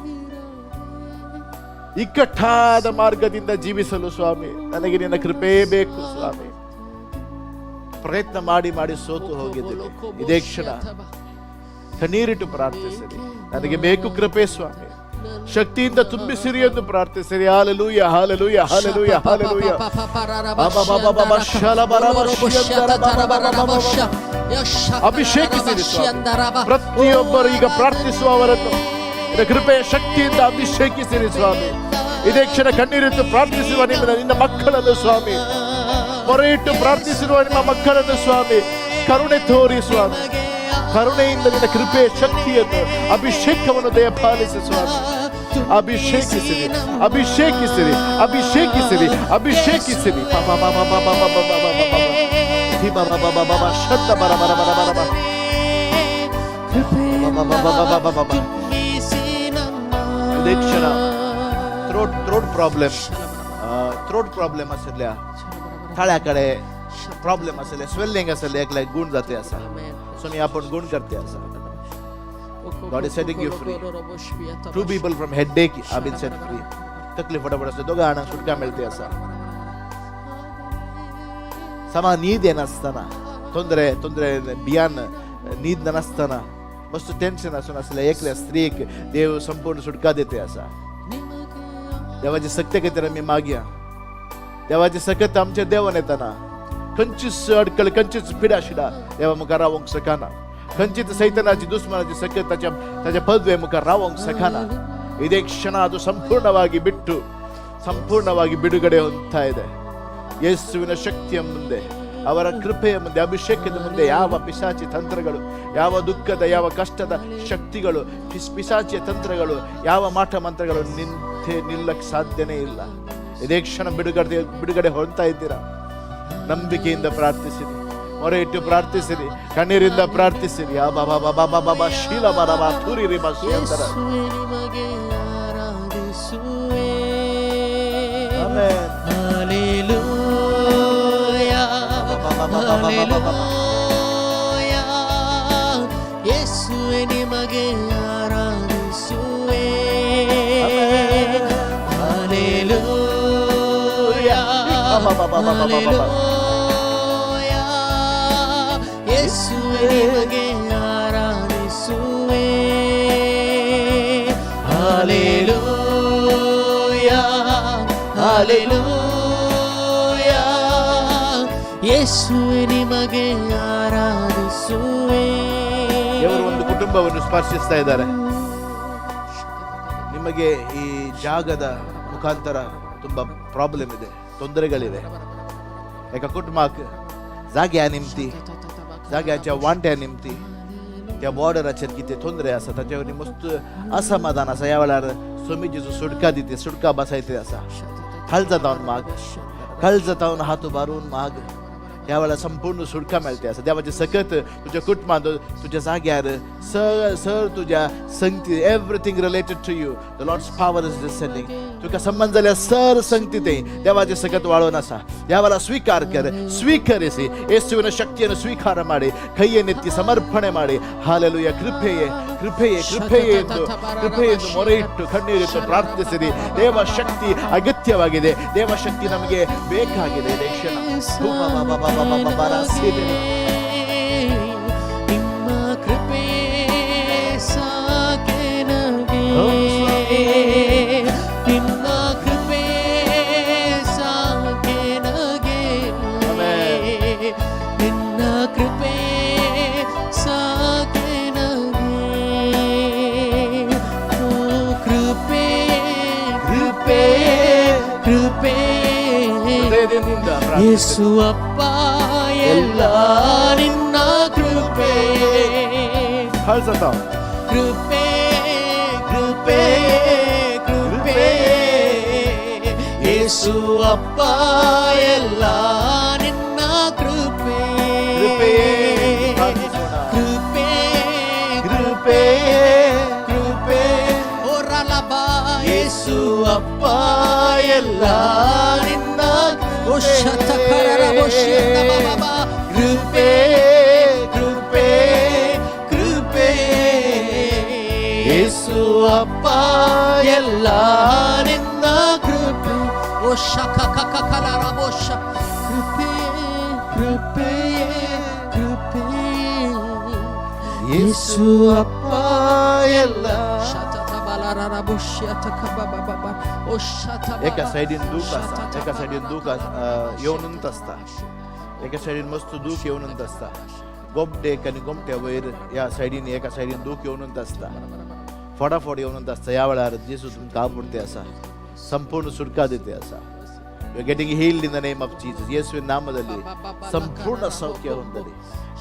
ಇಕ್ಕಟ್ಟಾದ ಮಾರ್ಗದಿಂದ ಜೀವಿಸಲು ಸ್ವಾಮಿ ನನಗೆ ನಿನ್ನ ಕೃಪೆ ಬೇಕು ಸ್ವಾಮಿ. ಪ್ರಯತ್ನ ಮಾಡಿ ಮಾಡಿ ಸೋತು ಹೋಗಿದ್ದೇನೆ. ಇದೇ ಕ್ಷಣ ಕಣ್ಣೀರಿಟ್ಟು ಪ್ರಾರ್ಥಿಸಿರಿ. ನನಗೆ ಬೇಕು ಕೃಪೆ ಸ್ವಾಮಿ, ಶಕ್ತಿಯಿಂದ ತುಂಬಿಸಿರಿ ಎಂದು ಪ್ರಾರ್ಥಿಸಿರಿ. Hallelujah, hallelujah, hallelujah, hallelujah. ಅಭಿಷೇಕಿಸಿರಿ ಸ್ವಾಮಿ. ಪ್ರತಿಯೊಬ್ಬರು ಈಗ ಪ್ರಾರ್ಥಿಸುವವರನ್ನು ನಿನ್ನ ಕೃಪೆಯ ಶಕ್ತಿಯಿಂದ ಅಭಿಷೇಕಿಸಿರಿ ಸ್ವಾಮಿ. ಇದೇ ಕ್ಷಣ ಕಣ್ಣೀರಿಟ್ಟು ಪ್ರಾರ್ಥಿಸುವ ನಿಮ್ಮ ನಿನ್ನ ಮಕ್ಕಳನ್ನು ಸ್ವಾಮಿ, ಮೊರೆ ಇಟ್ಟು ಪ್ರಾರ್ಥಿಸಿರುವ ನಿಮ್ಮ ಮಕ್ಕಳನ್ನು ಸ್ವಾಮಿ, ಕರುಣೆ ತೋರಿ ಸ್ವಾಮಿ. ಕರುಣೆಯಿಂದ ನಿನ್ನ ಕೃಪೆಯ ಶಕ್ತಿಯನ್ನು, ಅಭಿಷೇಕವನ್ನು ದಯಪಾಲಿಸಿ ಸ್ವಾಮಿ. ಅಭಿಷೇಕಿಸಿರಿ, ಅಭಿಷೇಕಿಸಿರಿ, ಅಭಿಷೇಕಿಸಿರಿ, ಅಭಿಷೇಕಿಸಿರಿ. ಪ ಪ ಪ ಪ ಪ ಪ ಪ ಪ ಪ ಪ ಪ. ಧಿ ಬ ಬ ಬ ಬ ಬ ಬ ಶಬ್ದ ಬರ ಬರ ಬರ ಬರ ಬ. ಬ ಬ ಬ ಬ ಬ ಬ ಬ. ಇದೇ ಕ್ಷಣ थ्रोट प्रॉब्लेम आशिल्ल्या, थाळ्या कडेन प्रॉब्लेम आशिल्ले, स्वेलिंग आशिल्ले, एकल्याक गूण जाते आसा. स्वामी आपण गुण करते आसा. God is setting you free. Two people from headache have been set free. तकली फटाफट आसता, दोगा जाणांक सुटका मेळते आसा. समा न्हीद येनासतना, ತೊಂದರೆ ತೊಂದರೆ बियान न्हीद नासतना, मस्त टेन्शन आसून आसले एकल्या स्त्रीक देव संपूर्ण सुटका देते आसा. देवाची सक्ते खातीर आमी मागया. देवाची सकत आमच्या देवान येताना खंयचीच अडकळ, खंयचीच पिडा शिडा देवा मुखार रावंक शकना. खंयचीच सैतानाची, दुस्मनाची सकत ताच्या ताच्या पदवे मुखार रावंक शकना. ಇದೇ ಕ್ಷಣ ಅದು ಸಂಪೂರ್ಣವಾಗಿ ಬಿಟ್ಟು ಸಂಪೂರ್ಣವಾಗಿ ಬಿಡುಗಡೆ ಹೊಂದ್ತಾ ಇದೆ. ಯೇಸುವಿನ ಶಕ್ತಿಯ ಮುಂದೆ, ಅವರ ಕೃಪೆಯ ಮುಂದೆ, ಅಭಿಷೇಕದ ಮುಂದೆ ಯಾವ ಪಿಶಾಚಿ ತಂತ್ರಗಳು, ಯಾವ ದುಃಖದ, ಯಾವ ಕಷ್ಟದ ಶಕ್ತಿಗಳು, ಪಿಶಾಚಿಯ ತಂತ್ರಗಳು, ಯಾವ ಮಾಟ ಮಂತ್ರಗಳು ನಿಂತೆ ನಿಲ್ಲಕ್ಕೆ ಸಾಧ್ಯನೇ ಇಲ್ಲ. ಇದೇ ಕ್ಷಣ ಬಿಡುಗಡೆ ಬಿಡುಗಡೆ ಹೊಂದ್ತಾ ಇದ್ದೀರಾ. ನಂಬಿಕೆಯಿಂದ ಪ್ರಾರ್ಥಿಸಿರಿ, ಮೊರೆ ಇಟ್ಟು ಪ್ರಾರ್ಥಿಸಿರಿ, ಕಣ್ಣೀರಿಂದ ಪ್ರಾರ್ಥಿಸಿರಿ. ಆ ಬಾಬಾ ಬಾಬಾ ಬಾಬಾ ಬಾ ಶೀಲ ಬರ ಬಾ ತೂರಿ ರಿ ಬಾ ಶಿಯಂತರ. ಯೇಸುವೆ ನಿಮಗೆ ಆರಾಧಿಸುವೆ. ಆಮೆನ್. Hallelujah, hallelujah. ಯೇಸುವೆ ನಿಮಗೆ ಆರಾಧಿಸುವೆ. Hallelujah, hallelujah. ಯೇಸುವೆ ನಿಮಗೆ ಆರಾಧಿಸುವೆ. Hallelujah, hallelujah. ಯೇಸುವೆ ನಿಮಗೆ ಆರಾಧಿಸುವೆ. ದೇವರು ಒಂದು ಕುಟುಂಬವನ್ನು ಸ್ಪರ್ಶಿಸ್ತಾ ಇದ್ದಾರೆ. ನಿಮಗೆ ಈ ಜಾಗದ ಮುಖಾಂತರ ತುಂಬಾ ಪ್ರಾಬ್ಲಮ್ ಇದೆ, ತೊಂದರೆಗಳಿದೆ. एका कुटुंबाक जाग्या निमती, जाग्याच्या वांट्या निमती, त्या बॉर्डराचेर कितें ತೊಂದರೆ आसा, ताचे वयली मस्त असमाधान आसा. ह्या वेळार स्वामीजीचो सुटका दिते, सुटका बसायते आसा. काळजा जावन माग, काळजा जावन हात उबारून माग. ह्या वेळार संपूर्ण सुटका मेळटे आसा. देवाचे सकत तुज्या कुटुंबांत, तुज्या जाग्यार, सर सर तुज्या संगती, everything related to you, the Lord's power is descending. तुका संबंद जाल्यार सर संगती ते ದೇವಾಜೆ ಸಖತ್ ವಾಳೋನ ಸಹ ಯಾವಲ ಸ್ವೀಕಾರ ಕರೆ, ಸ್ವೀಕರಿಸಿ ಯೇಸುವಿನ ಶಕ್ತಿಯನ್ನು ಸ್ವೀಕಾರ ಮಾಡಿ, ಕೈಯನ್ನೆತ್ತಿ ಸಮರ್ಪಣೆ ಮಾಡಿ. ಹಾಲೆಲೂಯ. ಕೃಪೆಯೇ, ಕೃಪೆಯೇ, ಕೃಪೆಯೇ ಎಂದು, ಕೃಪೆಯನ್ನು ಮೊರೆ ಇಟ್ಟು ಕಣ್ಣೀರಿಟ್ಟು ಪ್ರಾರ್ಥಿಸಿರಿ. ದೇವ ಶಕ್ತಿ ಅಗತ್ಯವಾಗಿದೆ. ದೇವ ಶಕ್ತಿ ನಮಗೆ ಬೇಕಾಗಿದೆ ಇದೇ ಕ್ಷಣ. ನಿಮ್ಮ ಕೃಪೆ ಸಾಕೆ ನನಗೆ. ನಿಮ್ಮ ಕೃಪೆ ಸಾಕೆ ನನಗೆ. ನಿನ್ನ ಕೃಪೆ ಸಾಕೆ ನನಗೆ. ಓ ಕೃಪೆ, ಕೃಪೆ, ಕೃಪೆ. ಹೃದಯದಿಂದ ಪ್ರಾರ್ಥಿಸಿರಿ. ಯೇಸು ಅಪ್ಪ, ಎಲ್ಲ ನಿನ್ನ ಕೃಪೆ. ಕಳ್ಸತ್ತಾವ. ಕೃಪೆ, ಕೃಪೆ, ಕೃಪೆ. ಯೇಸು ಅಪ್ಪ, ಎಲ್ಲ ನಿನ್ನ ಕೃಪೆ. ಕೃಪೆಯೇ ಪ್ರಾರ್ಥಿಸೋಣ. ಕೃಪೆ, ಕೃಪೆ, ಕೃಪೆ. ಓರಲಬ ಯೇಸು ಅಪ್ಪ, ಎಲ್ಲ ನಿನ್ನ ಓ ಶತಕರರ ಕೃಪೆ, ಕೃಪೆ, ಕೃಪೆ. ಯೇಸು ಅಪ್ಪ, ಎಲ್ಲ ನಿನ್ನ ಕೃಪೆ. ಓ ಶಕ ಕಕ ಕಲರ ಬೋಷ. ಕೃಪೆ, ಕೃಪೆ, ಕೃಪೆ. ಯೇಸು ಅಪ್ಪ, ಎಲ್ಲ. एका सायडीन दूख आसा, एका सायडीन दूख येवनूच आसता. एका सायडीन मस्त दूख येवनूच आसता. गोमटेक आनी गोमट्या वयर ह्या सायडीन एका सायडीन दूख येवनूच आसता, फोडाफोड येवनूच आसता. ह्या वेळार जेजू तुमकां आवडते आसा, संपूर्ण सुटका दिते आसा. You getting healed in the name of Jesus. ಯೇಸುವಿನ ನಾಮದಲ್ಲಿ ಸಂಪೂರ್ಣ ಸೌಖ್ಯ ಹೊಂದಲಿ.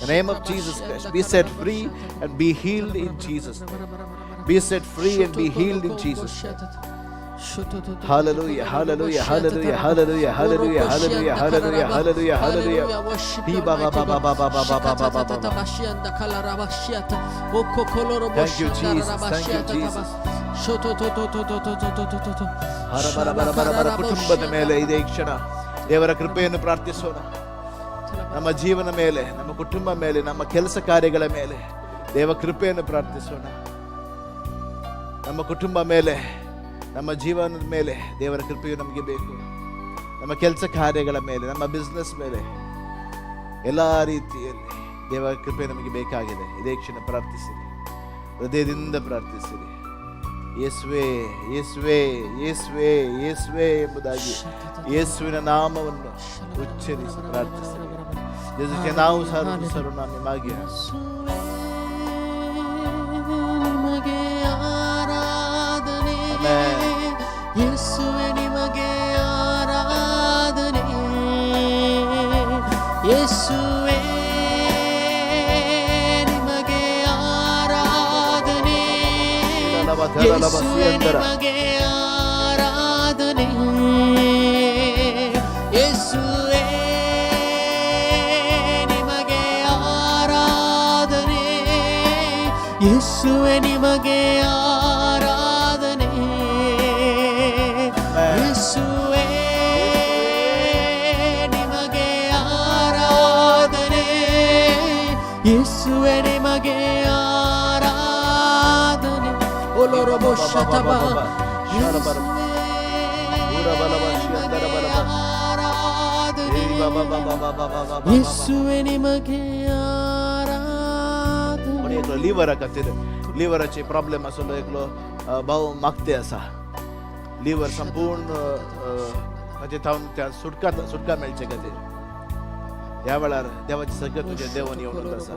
The name of Jesus Christ, be set free and be healed in Jesus. Be set free and be healed in Jesus. Hallelujah, hallelujah, hallelujah, hallelujah, hallelujah, hallelujah, hallelujah, hallelujah, hallelujah. He ba ba ba ba ba ba ba ba ba ba ba ba. Thank you, Jesus. Thank you, Jesus. ಹರ ಬರ ಬರ ಬರ ಬರ. ಕುಟುಂಬದ ಮೇಲೆ ಇದೇ ಕ್ಷಣ ದೇವರ ಕೃಪೆಯನ್ನು ಪ್ರಾರ್ಥಿಸೋಣ. ನಮ್ಮ ಜೀವನ ಮೇಲೆ, ನಮ್ಮ ಕುಟುಂಬ ಮೇಲೆ, ನಮ್ಮ ಕೆಲಸ ಕಾರ್ಯಗಳ ಮೇಲೆ ದೇವ ಕೃಪೆಯನ್ನು ಪ್ರಾರ್ಥಿಸೋಣ. ನಮ್ಮ ಕುಟುಂಬ ಮೇಲೆ, ನಮ್ಮ ಜೀವನದ ಮೇಲೆ ದೇವರ ಕೃಪೆಯು ನಮಗೆ ಬೇಕು. ನಮ್ಮ ಕೆಲಸ ಕಾರ್ಯಗಳ ಮೇಲೆ, ನಮ್ಮ ಬಿಸ್ನೆಸ್ ಮೇಲೆ, ಎಲ್ಲ ರೀತಿಯಲ್ಲಿ ದೇವರ ಕೃಪೆ ನಮಗೆ ಬೇಕಾಗಿದೆ. ಇದೇ ಕ್ಷಣ ಪ್ರಾರ್ಥಿಸಿರಿ, ಹೃದಯದಿಂದ ಪ್ರಾರ್ಥಿಸಿರಿ. ಯೇಸುವೆ, ಯೇಸುವೆ, ಯೇಸುವೆ, ಯೇಸುವೆ ಎಂಬುದಾಗಿ ಯೇಸುವಿನ ನಾಮವನ್ನು ಉಚ್ಚರಿಸಿ ಪ್ರಾರ್ಥಿಸಿರಿ. जेजूचे नाव सारून सारून आम्ही मागया. ನಿಮಗೆ ಆರಾಧನೆ. Amen. ಯೇಸುವೆ, ನಿಮಗೆ ಆರಾಧನೆ. ಯೇಸುವೆ, ನಿಮಗೆ ಆರಾಧನೆ. ಯೇಸುವೆ, ನಿಮಗೆ ಆರಾಧನೆ. ಯೇಸುವೆ, ನಿಮಗೆ ಆರಾಧನೆ. ಯೇಸುವೆ, ನಿಮಗೆ ಆರಾಧನೆ. ಯೇಸುವೆ, ನಿಮಗೆ ಆರಾಧನೆ. ಯೇಸುವೆ, ನಿಮಗೆ ಆರಾಧನೆ. ಓಲೋರಬೋ ಶತಬ. ಆರಾಧನೆ. ಯೇಸುವೆ, ನಿಮಗೆ ಆರಾಧನೆ. कोणी एकलो लिव्हरा खातीर, लिव्हराचे प्रॉब्लेम आसलो एकलो भाव मागते आसा. लिव्हर संपूर्ण ताचे थावन त्या सुटका सुटका मेळचे खातीर ह्या वेळार देवाचे सगळें तुजें देवन येवन आसा.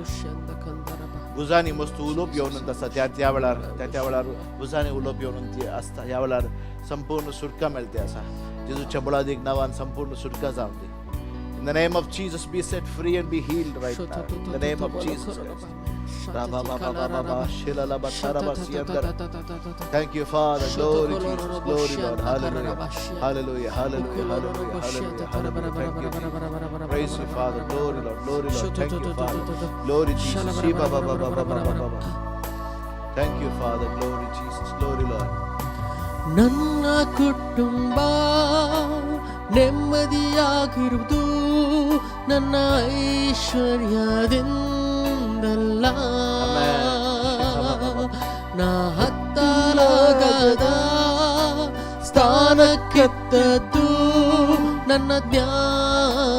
भुजांनी मस्त उलोवप येवन आसा. त्या त्या वेळार, त्या त्या वेळार भुजांनी उलोवप येवन ती आसता. ह्या वेळार संपूर्ण सुटका मेळते आसा. जेजूच्या बळादीक नांवान संपूर्ण सुटका जावं दी. In the name of Jesus, be set free and be healed right now. In the name of Jesus Christ. Rabba. Thank you, Father. Glory Jesus. Glory Lord. Hallelujah. Hallelujah. Hallelujah. Hallelujah. Hallelujah. Hallelujah. Thank you, Jesus. Praise you, Father. Glory Lord. Glory Lord. Thank you, Father. Glory Jesus. Shiba ba ba ba ba ba ba ba ba. Thank you, Father. Glory Jesus. Glory Lord. ನನ್ನ ಕುಟುಂಬ ನೆಮ್ಮದಿಯಾಗಿರುವುದು ನನ್ನ ಐಶ್ವರ್ಯದಿಂದಲ್ಲ. ನಾ ಹತ್ತಲಾಗದ ಸ್ಥಾನಕ್ಕೆತ್ತದ್ದು ನನ್ನ ಜ್ಞಾನದಿಂದಲ್ಲ.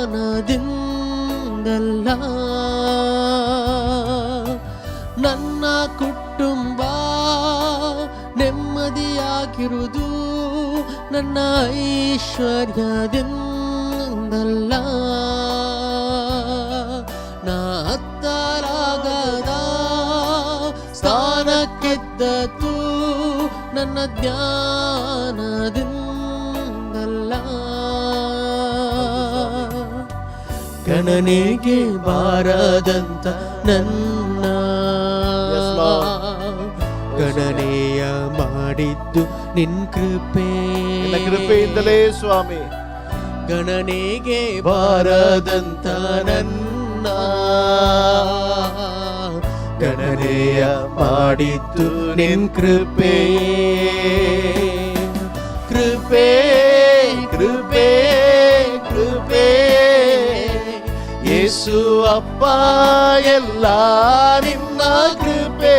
ನನ್ನ ಕುಟುಂಬ ನೆಮ್ಮದಿಯಾಗಿರುವುದು ನನ್ನ ಐಶ್ವರ್ಯದಿಂದಲ್ಲ. ನಾ ಹತ್ತಲಾಗದ ಸ್ಥಾನಕ್ಕೆದ್ದದ್ದು ನನ್ನ ಜ್ಞಾನದಿಂದಲ್ಲ. ಗಣನೆಗೆ ಬಾರದಂತ ನನ್ನ Yes, Lord. ಗಣನೆಯ ಮಾಡಿದ್ದು ನಿನ್ ಕೃಪೆ. ನಿನ್ನ ಕೃಪೆಯಿಂದಲೇ ಸ್ವಾಮಿ. ಗಣನೆಗೆ ಬಾರದಂತ ನನ್ನ ಗಣನೆಯ ಮಾಡಿದ್ದು ನಿನ್ ಕೃಪೆ. ಕೃಪೆ, ಕೃಪೆ, ಕೃಪೆ, ಯೇಸು ಅಪ್ಪ, ಎಲ್ಲ ನಿನ್ನ ಕೃಪೆ.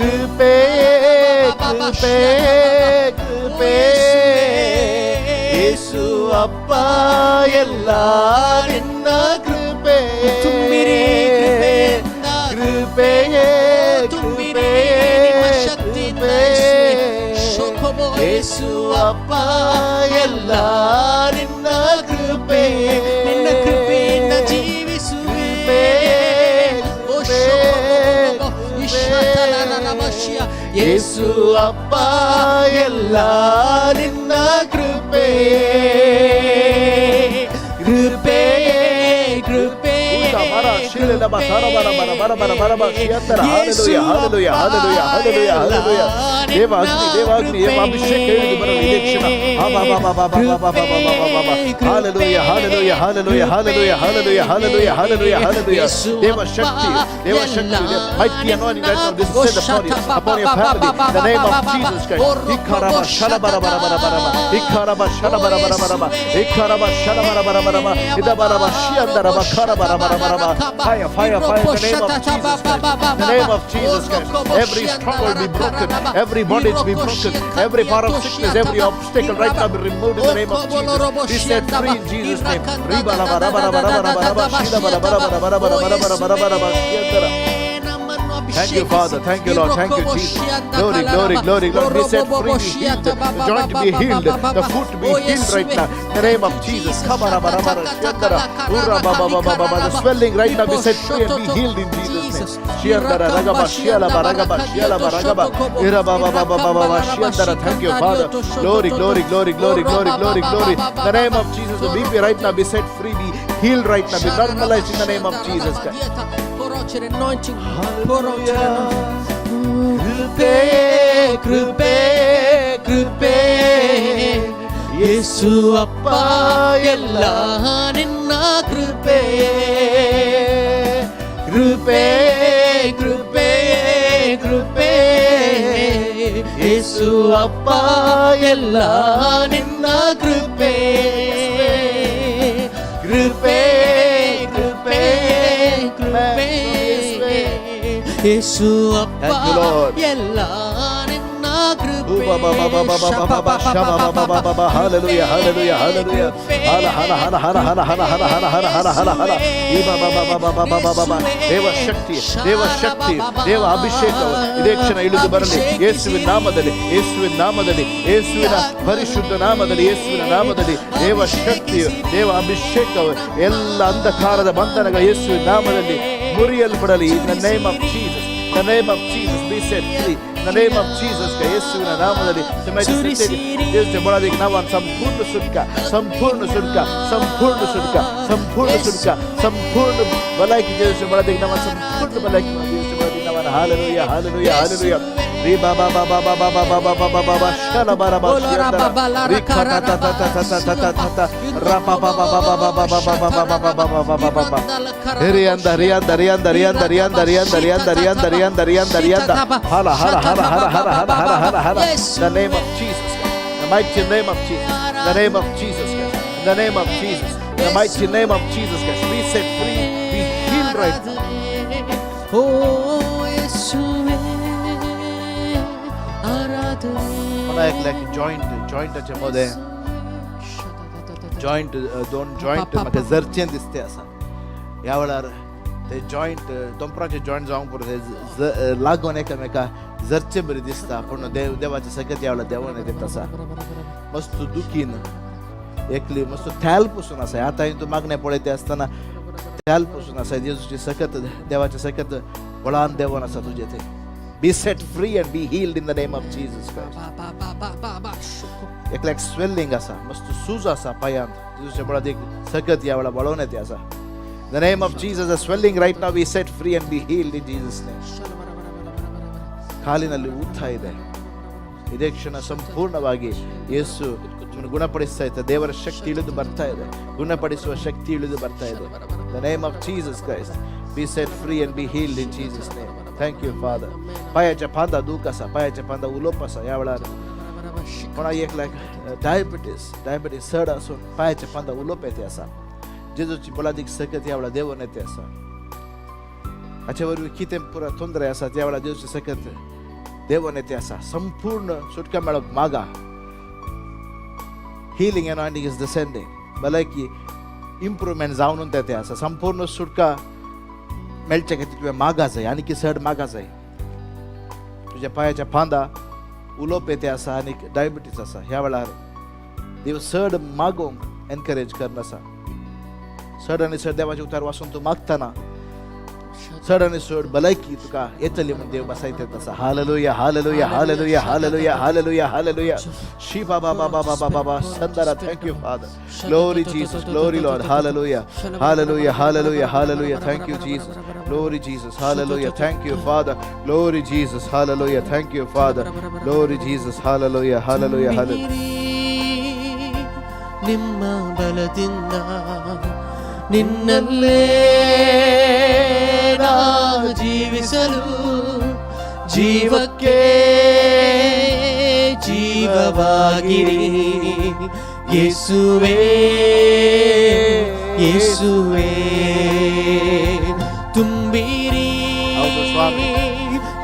ಕೃಪೆ, ಕೃಪೆ, ಕೃಪೆ, ಯೇಸು ಅಪ್ಪ, ಎಲ್ಲ ನಿನ್ನ ಕೃಪೆ. ತುಂಬಿರಿ ಕೃಪೆಯಿಂದ. ಕೃಪೆಯೇ. ತುಂಬಿರಿ ಕೃಪೆ, ನಿಮ್ಮ ಶಕ್ತಿಯಿಂದ. ಕೃಪೆ. ಶೋಕಬೋ. ಯೇಸು ಅಪ್ಪ, ಎಲ್ಲ ನಿನ್ನ ಕೃಪೆ. ನಿನ್ನ ಕೃಪೆಯಿಂದ ಜೀವಿಸುವೆ. ಓ ಶೋಕಬೋ, ಇಶ್ವತಲನಮಶ್ಯ. ಯೇಸು ಅಪ್ಪ, ಎಲ್ಲ ನಿನ್ನ ಕೃಪೆ. ಕೃಪೆ, ಕೃಪೆ. Hallelujah, hallelujah, hallelujah, hallelujah, hallelujah. ದೇವ ಅಗ್ನಿ, ದೇವ ಅಗ್ನಿ, ದೇವ ಅಭಿಷೇಕ ಇಳಿದು ಬರಲಿ ಇದೇ ಕ್ಷಣ. ಆ ಬಾ ಬಾ ಬಾ ಬಾ ಬಾ ಬಾ ಬಾ ಬಾ ಬಾ ಬಾ ಬಾ. Hallelujah, hallelujah, hallelujah, hallelujah, hallelujah, hallelujah, hallelujah, hallelujah. ದೇವ ಶಕ್ತಿ, ದೇವ ಶಕ್ತಿ, mighty anointing right now descend upon you, upon your family, in the name of Jesus Christ. ಇಖರಬ ಶಲಬರ ಬರ ಬರ ಬರ ಬರ. ಇಖರಬ ಶಲಬರ ಬರ ಬರ ಬರ. ಇಖರಬ ಶಲಬರ ಬರ ಬರ ಬರ. ಇದಬರ ಬ ಶಿಯಂದರ ಬ ಖರ ಬರ ಬರ ಬರ ಬ. Fire, fire, fire in the name of Jesus Christ. In the name of Jesus Christ. Every stronghold be broken. Every bondage be broken. Every power of sickness, every obstacle right now be removed in the name of Jesus. Be set free in Jesus' name. Riba raba raba raba raba raba raba shila bara bara bara bara bara bara bara bara bara bara shiyandara. Thank you, Father. Thank you, Lord. Thank you, Jesus. Glory, glory, glory, glory. Be set free, be healed. The joint be healed. The foot be healed right now. In the name of Jesus. Kabara bara bara shiyandara. Ura ba ba ba ba ba ba. The swelling right now be set free and be healed in Jesus' name. Shiyandara ragaba shiyala ba ragaba shiyala ba ragaba. Ira ba ba ba ba ba ba ba shiyandara. Thank you, Father. Glory, glory, glory, glory, glory, glory, glory. In the name of Jesus, the BP right now be set free, be healed right now, be normalized in the name of Jesus Christ. Pour out your anointing. Pour out your anointing. ಕೃಪೆ, ಕೃಪೆ, ಕೃಪೆ, ಯೇಸು ಅಪ್ಪ, ಎಲ್ಲ ನಿನ್ನ ಕೃಪೆ. ಕೃಪೆ, ಕೃಪೆ, ಕೃಪೆ, ಯೇಸು ಅಪ್ಪ, ಎಲ್ಲ ನಿನ್ನ ಕೃಪೆ. ಕೃಪೆ, ಕೃಪೆ, ಕೃಪೆ, ಯೇಸು ಅಪ್ಪ, Thank you, Lord. ಎಲ್ಲ ನಿನ್ನ ಕೃಪೆ. Hallelujah, hallelujah, hallelujah. ಹಲ ಹಲ ಹಲ ಹಲ ಹಲ ಹಲ ಹಲ ಹಲ ಹಲ ಹಲ ಹಲ ಹಲ. ಈ ಬ ಬ ಬ ಬ ಬ ಬ ಬ ಬ ಬ. ದೇವ ಶಕ್ತಿ, ದೇವ ಶಕ್ತಿ, ದೇವ ಅಭಿಷೇಕ ಇದೇ ಕ್ಷಣ ಇಳಿದು ಬರಲಿ ಯೇಸುವಿನ ನಾಮದಲ್ಲಿ, ಯೇಸುವಿನ ನಾಮದಲ್ಲಿ, ಯೇಸುವಿನ ಪರಿಶುದ್ಧ ನಾಮದಲ್ಲಿ, ಯೇಸುವಿನ ನಾಮದಲ್ಲಿ. ದೇವ ಶಕ್ತಿಯು, ದೇವ ಅಭಿಷೇಕವು, ಎಲ್ಲ ಅಂಧಕಾರದ ಬಂಧನಗಳ ಯೇಸುವಿನ ನಾಮದಲ್ಲಿ ಮುರಿಯಲ್ಪಡಲಿ. In the name of Jesus, the name of Jesus, be set free. The name of Jesus Christ, ಯೇಸುವಿನ ನಾಮದಲ್ಲಿ ಯೇಸು ಬಲದಿಗೆ ನಾಮನ್ ಸಂಪೂರ್ಣ ಸುಟ್ಕ, ಸಂಪೂರ್ಣ ಸುಟ್ಕ, ಸಂಪೂರ್ಣ ಸುಟ್ಕ, ಸಂಪೂರ್ಣ ಸುಟ್ಕ, ಸಂಪೂರ್ಣ ಬಲಕ್ಕೆ ಯೇಸು ಬಲದಿಗೆ ನಾಮನ್ ಸಂಪೂರ್ಣ ಬಲಕ್ಕೆ ಯೇಸು ಬಲದಿಗೆ ನಾಮನ್. Hallelujah, hallelujah, hallelujah. ರೀ ಬಾ ಬಾ ಬಾ ಬಾ ಬಾ ಬಾ ಬಾ ಬಾ ಬಾ ಬಾ ಬಾ ಬಾ ಶಲ ಬಾ ರಾ ಬಾ ರೀ ಖ ತ ತ ತ ತ ತ ತ ತ ತ ತ ರಾ ಪಾ ಪಾ ಪಾ ಪಾ ಪಾ ಪಾ ಪಾ ಪಾ ಪಾ ಪಾ ಪಾ ಪಾ ಪಾ ಪಾ ಪಾ ಪಾ ರಿಯಂದ ರಿಯಂದ ರಿಯಂದ ರಿಯಂದ ರಿಯಂದ ರಿಯಂದ ರಿಯಂದ ರಿಯಂದ ರಿಯಂದ ರಿಯಂದ ರಿಯಂದ ಹರ ಹರ ಹರ ಹರ ಹರ ಹರ ಹರ ಹರ ಹರ. The name of Jesus Christ, the mighty name of Jesus, the name of Jesus Christ, the name of Jesus, the mighty name of Jesus Christ. Be set free, be healed right now. ಓ ಯೇಸುವೇ ಆರಾಧನೆ. मला एक लायक जॉईंट जॉईंटाचे मध्ये जॉईंट, दोन जॉईंट म्हाका जरचें दिसते आसा. ह्या वेळार ते जॉईंट, दोंपराचे जॉईंट जावंक पुरो, ते लागून एकामेका जरचे बरी दिसता. पूण देव देवाचे सगळें ह्या वेळार देवान येत आसा. मस्त दुखीन एकली मस्त थॅल पसून आसा. आतां तूं मागणें पळयता आसतना थॅल पसून आसा. जेजूची सकत, देवाचे सकत बळान देवान आसा तुजे ते. Be set free and be healed in the name of Jesus Christ. एकल्याक स्वेलिंग आसा, मस्त सूज आसा पायांत. जेजूच्या बळात एक सकत ह्या वेळा बळोवन येते आसा. The name of Jesus, the swelling right now, be set free and be healed in Jesus' name. ಕಾಲಿನಲ್ಲಿ ಊತ ಇದೆ. ಇದೇ ಕ್ಷಣ ಸಂಪೂರ್ಣವಾಗಿ ಯೇಸು ನಿಮ್ಮನ್ನು ಗುಣಪಡಿಸ್ತಾ ಇದ್ದ. ದೇವರ ಶಕ್ತಿ ಇಳಿದು ಬರ್ತಾ ಇದೆ. ಗುಣಪಡಿಸುವ ಶಕ್ತಿ ಇಳಿದು ಬರ್ತಾ ಇದೆ. The name of Jesus Christ, be set free and be healed in Jesus' name. Thank you, Father. पायाच्या फांदा दूख आसा, पायाच्या फांदा उलोप आसा. ह्या वेळार कोणा एक लायक डायबिटीस, डायबिटीस चड आसून पायाच्या फांदा उलोप येते आसा. जेजूची बलादीक सकत ह्या वेळार देवून येते आसा. हाचे वरवीं कितें पुरा तोंदरे आसा, त्या वेळार जेजूची सकत देवून येते आसा. संपूर्ण सुटका मेळप मागा. Healing anointing is descending. भलायकी इम्प्रुवमेंट जावन ते आसा. संपूर्ण सुटका मेळचे खातीर तुवें मागा जाय, आनी की चड मागा जाय. तुज्या पायाच्या फांदा उलोवप येते आसा आनी डायबिटीस आसा. ह्या वेळार देव चड मागोवंक एनकरेज करना आसा. चड आनी चड देवाचे उतार वाचून तूं मागतना चड आनी चड भलायकी तुका येतली म्हूण देव बसायत येत आसा. Hallelujah, hallelujah, hallelujah, hallelujah, hallelujah, hallelujah. Shi Baba Baba Baba Baba Sandra. Thank you, Father. Glory Jesus, glory Lord. Hallelujah, hallelujah, hallelujah, hallelujah. Thank you, Jesus. Glory Jesus. Hallelujah. Thank you, Father. Glory Jesus. Hallelujah. Thank you, Father. Glory Jesus. Hallelujah, hallelujah, hallelujah. ನಿಮ್ಮ ಬಲದಿಂದ ನಿನ್ನಲ್ಲೇ ನಾ ಜೀವಿಸಲು, ಜೀವಕ್ಕೆ ಜೀವವಾಗಿರಿ ಯೇಸುವೇ, ಯೇಸುವೇ. ತುಂಬಿರಿ ಹೌದು ಸ್ವಾಮಿ.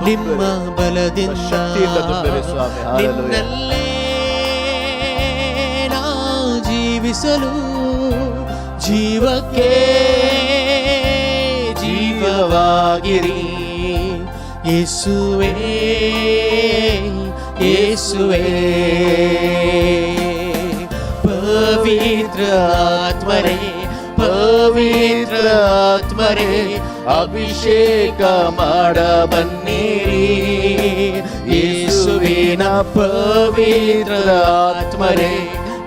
ನಿಮ್ಮ ಬಲದಿಂದ ಶಕ್ತಿಯಿಂದ ತುಂಬಿರಿ ಸ್ವಾಮಿ. Hallelujah. ನಿನ್ನಲ್ಲೇ ನಾ ಜೀವಿಸಲು, ಜೀವಕ್ಕೆ ಜೀವವಾಗಿರಿ ಯೇಸುವೇ, ಯೇಸುವೇ. ಪವಿತ್ರ ಆತ್ಮರೇ, ಪವಿತ್ರ ಆತ್ಮರೇ, ಅಭಿಷೇಕ ಮಾಡ ಬನ್ನಿರಿ. ಯೇಸುವಿನ ಪವಿತ್ರ ಆತ್ಮರೇ,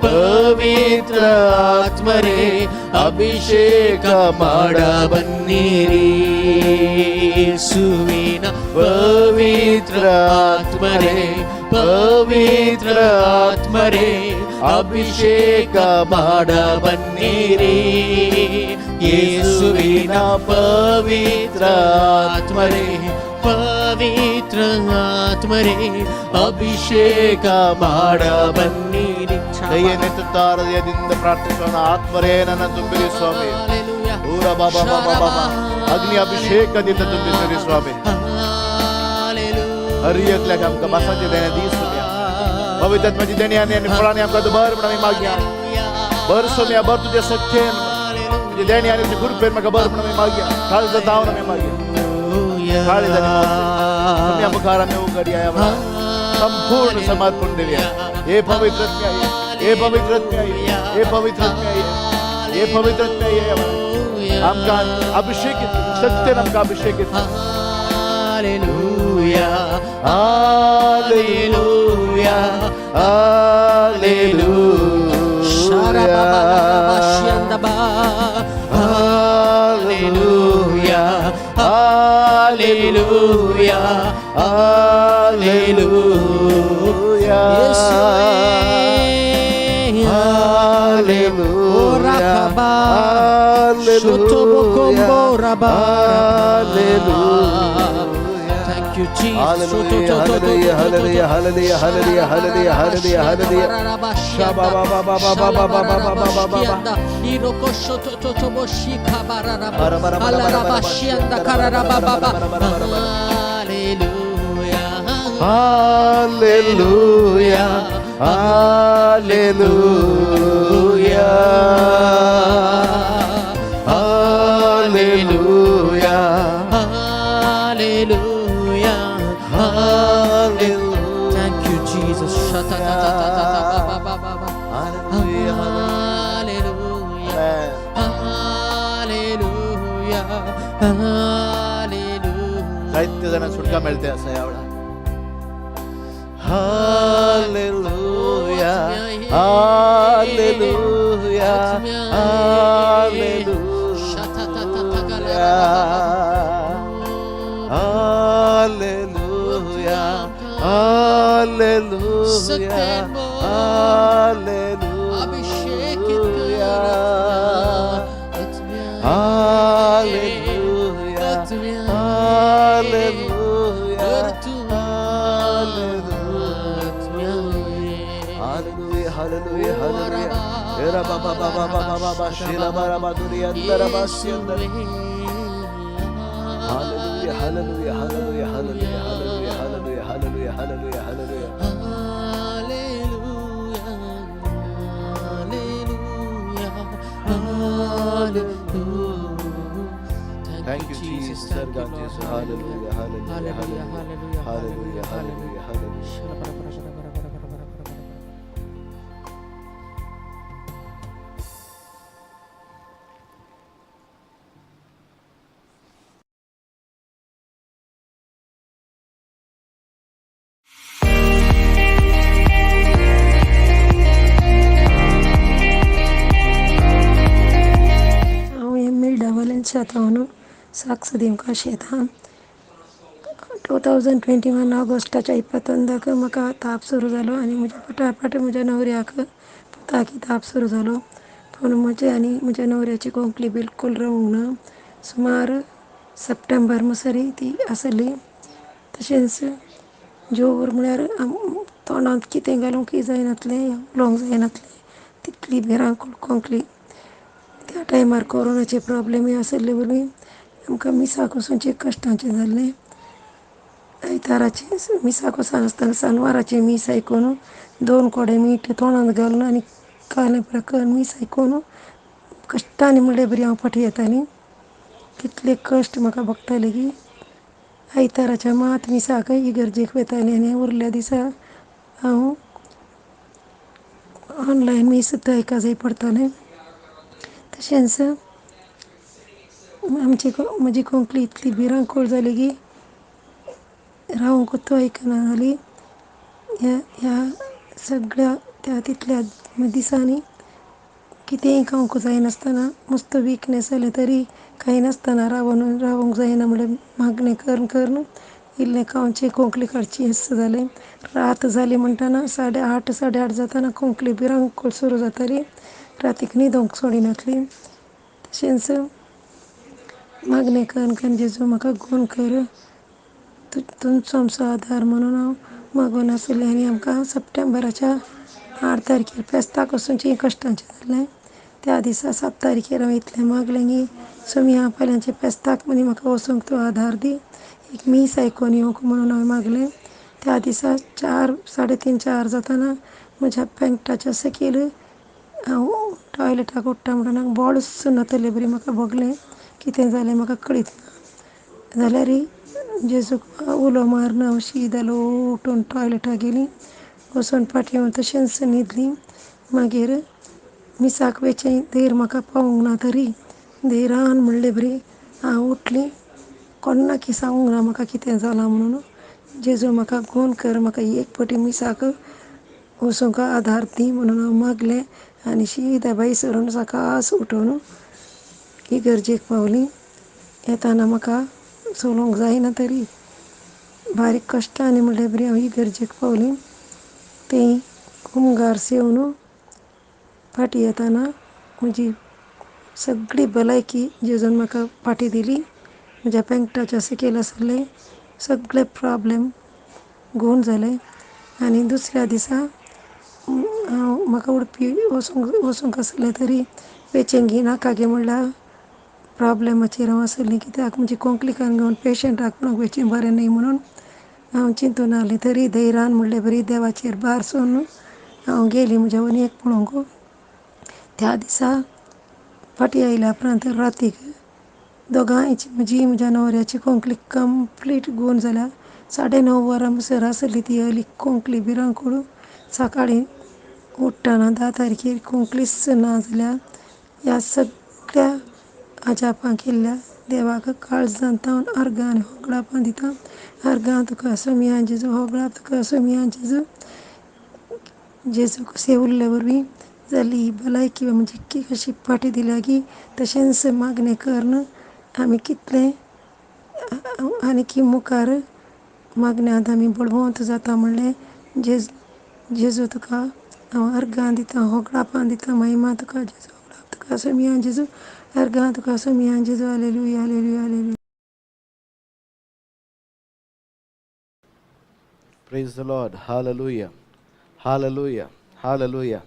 ಪವಿತ್ರ ಆತ್ಮರೇ, ಅಭಿಷೇಕ ಮಾಡ ಬನ್ನಿರಿ. ಯೇಸುವಿನ ಪವಿತ್ರ ಆತ್ಮರೇ, ಪವಿತ್ರ ಆತ್ಮರೇ, ಅಭಿಷೇಕ ಮಾಡ ಬನ್ನಿರಿ. ಯೇಸುವಿನ ಪವಿತ್ರ ಆತ್ಮರೇ, ಪವಿತ್ರ ಆತ್ಮರೇ, ಅಭಿಷೇಕ ಮಾಡ ಬನ್ನಿರಿ. ಕೈಯನ್ನೆತ್ತುತ್ತಾ ಹೃದಯದಿಂದ ಪ್ರಾರ್ಥಿಸೋಣ. ಆತ್ಮರೇ, ನನ್ನ ತುಂಬಿರಿ ಸ್ವಾಮಿ. ಊರ ಬಾಬಾ ಬಾಬಾ ಬಾಬಾ. ಅಗ್ನಿ ಅಭಿಷೇಕದಿಂದ ತುಂಬಿಸಿರಿ ಸ್ವಾಮಿ. हर एकल्याक आमकां भासाचें देणें दी सोम्या. पवित्र आत्म्याची देणी आनी आनी फळांनी आमकां तूं भर म्हण आमी मागया. भर सोम्या, भर तुज्या सख्येन, तुजे देणी आनी तुजे कृपेन म्हाका भर म्हण आमी मागया. काळजा जावन आमी मागया. काळजांनी सोम्या मुखार आमी उगडया. ह्या वेळार संपूर्ण समर्पण देऊया. हे पवित्र आत्म्या ये, हे पवित्र आत्म्या ये, हे पवित्र आत्म्या ये, हे पवित्र आत्म्या ये. ह्या वेळार आमकां अभिषेक, शक्तीन आमकां अभिषेक. Hallelujah. Hallelujah, hallelujah. Hallelujah, hallelujah, hallelujah. Hallelujah, hallelujah, hallelujah. Thank you, Jesus. Hallelujah, hallelujah, hallelujah, hallelujah, hallelujah, hallelujah, hallelujah, hallelujah. Hallelujah. Hallelujah, hallelujah, Hallelujah. Hallelujah. Thank you, Jesus. Hallelujah, Hallelujah. Amen. Hallelujah. Hallelujah. साहित्य जण सुटका मिळते असं यावेळा. Hallelujah, hallelujah, hallelujah, hallelujah, hallelujah, hallelujah, hallelujah, hallelujah, hallelujah, hallelujah, hallelujah. Era ba ba ba ba ba ba ba ba shila ba ra ba duri andara ba shi andara. Hallelujah, hallelujah, hallelujah, hallelujah, hallelujah, hallelujah, hallelujah, hallelujah, hallelujah. Thank you, Jesus. Thank you, Sargan Lord. Jesus. Hallelujah, hallelujah, Hallelujah, hallelujah, hallelujah, hallelujah, hallelujah, hallelujah. हांव एम ए डबल शेतां साक्ष दिवंक शेतां 2021 ऑगस्टाच्या 21 म्हाका ताप सुरू जालो आनी म्हज्या पटापट म्हज्या न्हवऱ्याक पुताकी ताप सुरू जालो. पूण म्हजे आनी म्हज्या न्हवऱ्याची खोंकली बिलकूल रावूंक ना. सुमार सप्टेंबर म्हणसर ती आसली. तशेंच जोर म्हळ्यार तोंडांत कितें घालूंकय जायनातलें, उलोवंक जायनातलें, तितली भिरांकूळ खोंकली. त्या टायमार कोरोनाचे प्रोब्लेमूय आसले वरवीं आमकां मिसाक वचूंक कश्टांचें जाल्लें. आयताराचें मिसाक वचनासतना सानवाराचें मीस आयकून 2 कोडे मीठ तोंडांत घालून आनी कालें प्रकरण मीस आयकून कश्टांनी म्हणल्यार बरी हांव फाटीं येतालीं. कितले कश्ट म्हाका भोगताले की आयताराच्या मात मिसाक इगर्जेक वतालीं आनी उरल्या दिसा हांव ऑनलायन मीस सुद्दां आयकूंक जाय पडटालें. तशेंच आमची म्हजी खोंकली इतली भिरांकूळ जाली की रावंकूच आयकना जाली. ह्या ह्या सगळ्या त्या तितल्या दिसांनी कितेंय खावंक जायनासतना मस्त विकनेस जालें तरी खायनासतना रावन रावंक जायना म्हणल्यार मागणें करून करून इल्लें खावचें खोंकली काडची अशें जालें. रात जाली म्हणटना 8:30 8:30 जातना खोंकली भिरांकूळ सुरू जाताली. रातीक न्हिदोंक सोडिनासली. तशेंच मागणें करून करून जेजू म्हाका गूण कर, तुमचो आमचो आदार म्हणून हांव मागून आसलें. आनी आमकां सप्टेंबराच्या 8 तारखेर फेस्ताक वचूंचें कश्टांचें जालें. त्या दिसा 7 तारखेर हांव इतलें मागलें की सोमया फाल्यांच्या फेस्ताक मदीं म्हाका वचूंक तूं आदार दी, एक मीस आयकून येवंक म्हणून हांवें मागलें. त्या दिसा 4, 3:30, 4 जातना म्हज्या पेंटाच्या सकयल हांव टॉयलेटाक उठ्ठा म्हणटना बोळूच नातलें बरी म्हाका भोगलें. कितें जालें म्हाका कळीत ना. जाल्यार जेजूक उलो मारून हांव शीद उठून टॉयलेटाक गेली. वचून फाटीं येवन तशेंच न्हिदली. मागीर मिसाक वचचें धीर म्हाका पावूंक ना तरी धिरान म्हणले बरी हांव उठली. कोणाकी सांगूंक ना म्हाका कितें जालां म्हणून. जेजू म्हाका गूण कर, म्हाका एक पटी मिसाक वचूंक आदार दी म्हणून हांव मागलें आनी शीदा भायर सरून सकास उठून इगर्जेक पावलीं. येताना म्हाका चलूंक जायना तरी बारीक कश्टांनी म्हणल्यार बरी हांव इगर्जेक पावलीं. थंय कुमगार सेवन फाटीं येताना म्हजी सगळी भलायकी जेजून म्हाका फाटीं दिली. म्हज्या पेंकटाच्या सकयल आसलें सगळे प्रॉब्लेम गूण जाले आनी दुसऱ्या दिसा हांव म्हाका उडपी वचूंक वचूंक आसलें तरी वेचेंगी नाका गे म्हणल्यार प्रॉब्लेमाचेर हांव आसलें, कित्याक म्हजी कोंकलीकान घेवन पेशंटाक कोणाक वचें बरें न्हय म्हणून हांव चिंतून आसलें. तरी धैर्यान म्हणलें बरी देवाचेर भार सोडून हांव गेली म्हज्या व्हनयेक पळोवंक. त्या दिसा फाटीं आयल्या उपरांत रातीक दोगांयची, म्हजी म्हज्या न्हवऱ्याची कोंकली कंप्लीट गूण जाल्या. 9:30 वरां म्हणसर आसली ती आहली कोंकली भिरांकूळ. सकाळीं उठ्ठना 10 तारखेर कोंकलीच ना जाल्या. ह्या सगळ्या अजापां केल्ल्या देवाक काळजांत थावन अर्गां आनी होगळापां दिता. अर्गां तुका सोमया जेजू, होगळाप तुका सोमया जेजू. जेजूक सेवल्ले वरवीं जाल्ली ही भलायकी म्हजी कशी फाटीं दिल्या गी तशेंच मागणें करून आमी कितलें आनीकी मुखार मागण्यांत आमी बळवंत जाता म्हणलें जेजू तुका हांव अर्गां दिता, होगळापां दिता, महिमा तुका जेजू, होगळाप तुका सोमया जेजू, अर्गां तुका सोमया जेजू. Hallelujah, hallelujah, hallelujah. Praise the Lord. Hallelujah. Hallelujah. Hallelujah.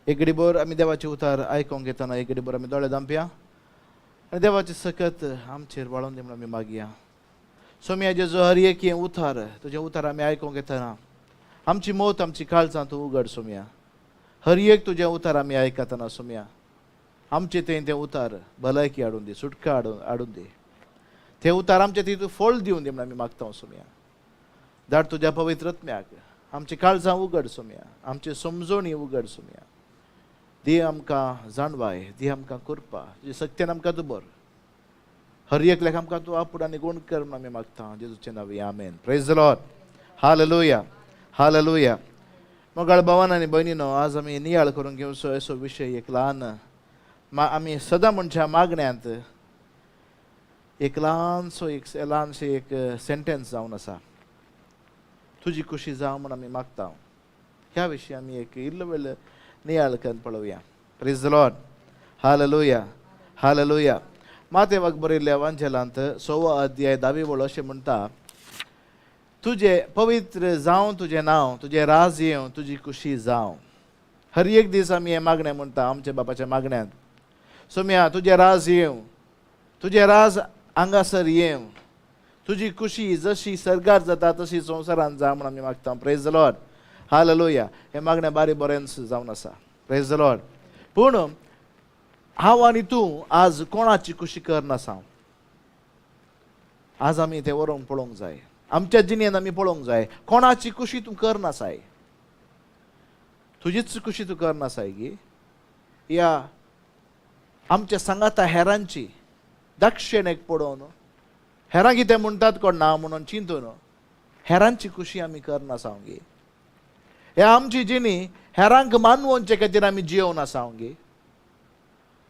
एक घडीभर आमी देवाचे उतार आयकोंक घेतना एक घडीभर आमी दोळे धांपया आनी देवाचे सकत आमचेर वाळोवन दी म्हणून आमी मागया. सोमया जेजू, हर एक हें उतार तुजें उतार आमी आयकोंक घेतना आमची मौत आमची काळजां तूं उगड सोमया. हर एक तुजें उतार आमी आयकतना सोमया आमचे थंय तें उतार भलायकी हाडून दी, सुटका हाडून दी. ते उतार आमचे थंय तूं फळ दिवन दी म्हणून आमी मागता सोमया. धाड तुज्या पवित्र आत्म्याक आमची काळजां उगड सोमया, आमची समजोणी उगड सोमया. दी आमकां जाणवाय, दी आमकां कृपा, तुजी सक्तीन आमकां तूं बर. हर एकल्याक आमकां तूं आपूण आनी गुण कर म्हणून आमी मागता जेजूचे नांव, आमेन. Praise the Lord. Hallelujah. Hallelujah. मोगाळ भावान आनी भयणीनो, आज आमी नियाळ करून घेवचो असो विशय एक ल्हान आमी सदां मनशां मागण्यांत एक ल्हानसो एक ल्हानशें एक सेंटेन्स जावन आसा, तुजी खुशी जावं म्हूण आमी मागता. ह्या विशीं आमी एक इल्लो वेळ नियाळ करून पळोवया. Praise the Lord. Hallelujah. Hallelujah. मातेवाक बरयल्ल्या वांजेलांत 6वो अध्याय 10वी वळ अशें म्हणटा, तुजें पवित्र जावं तुजें नांव, तुजें राज येवं, तुजी खुशी जावं. हर एक दीस आमी हें मागणें म्हणटा आमच्या बापाच्या मागण्यांत. सोम्या तुजें राज येवं, तुजें राज हांगासर येवं, तुजी खुशी जशी सर्गार जाता तशी संवसारांत जावं म्हूण आमी मागता. Praise the Lord. Hallelujah. हें मागणें बारी बरेंच जावन आसा. Praise the Lord. पूण हांव आनी तूं आज कोणाची खुशी करनासा? आज आमी तें वरोवंक पळोवंक जाय, आमच्या जिणेंत आमी पळोवंक जाय कोणाची खुशी तूं करनासाय. तुजीच खुशी तूं करनासाय गी, या आमच्या सांगाता हेरांची दक्षिणेक पडोवन हेरां कितें म्हणटात कोण ना म्हणून चिंतून हेरांची खुशी आमी करनासा गे. हे आमची जिणी हेरांक मानवोवचे खातीर आमी जियोवन आसा गे.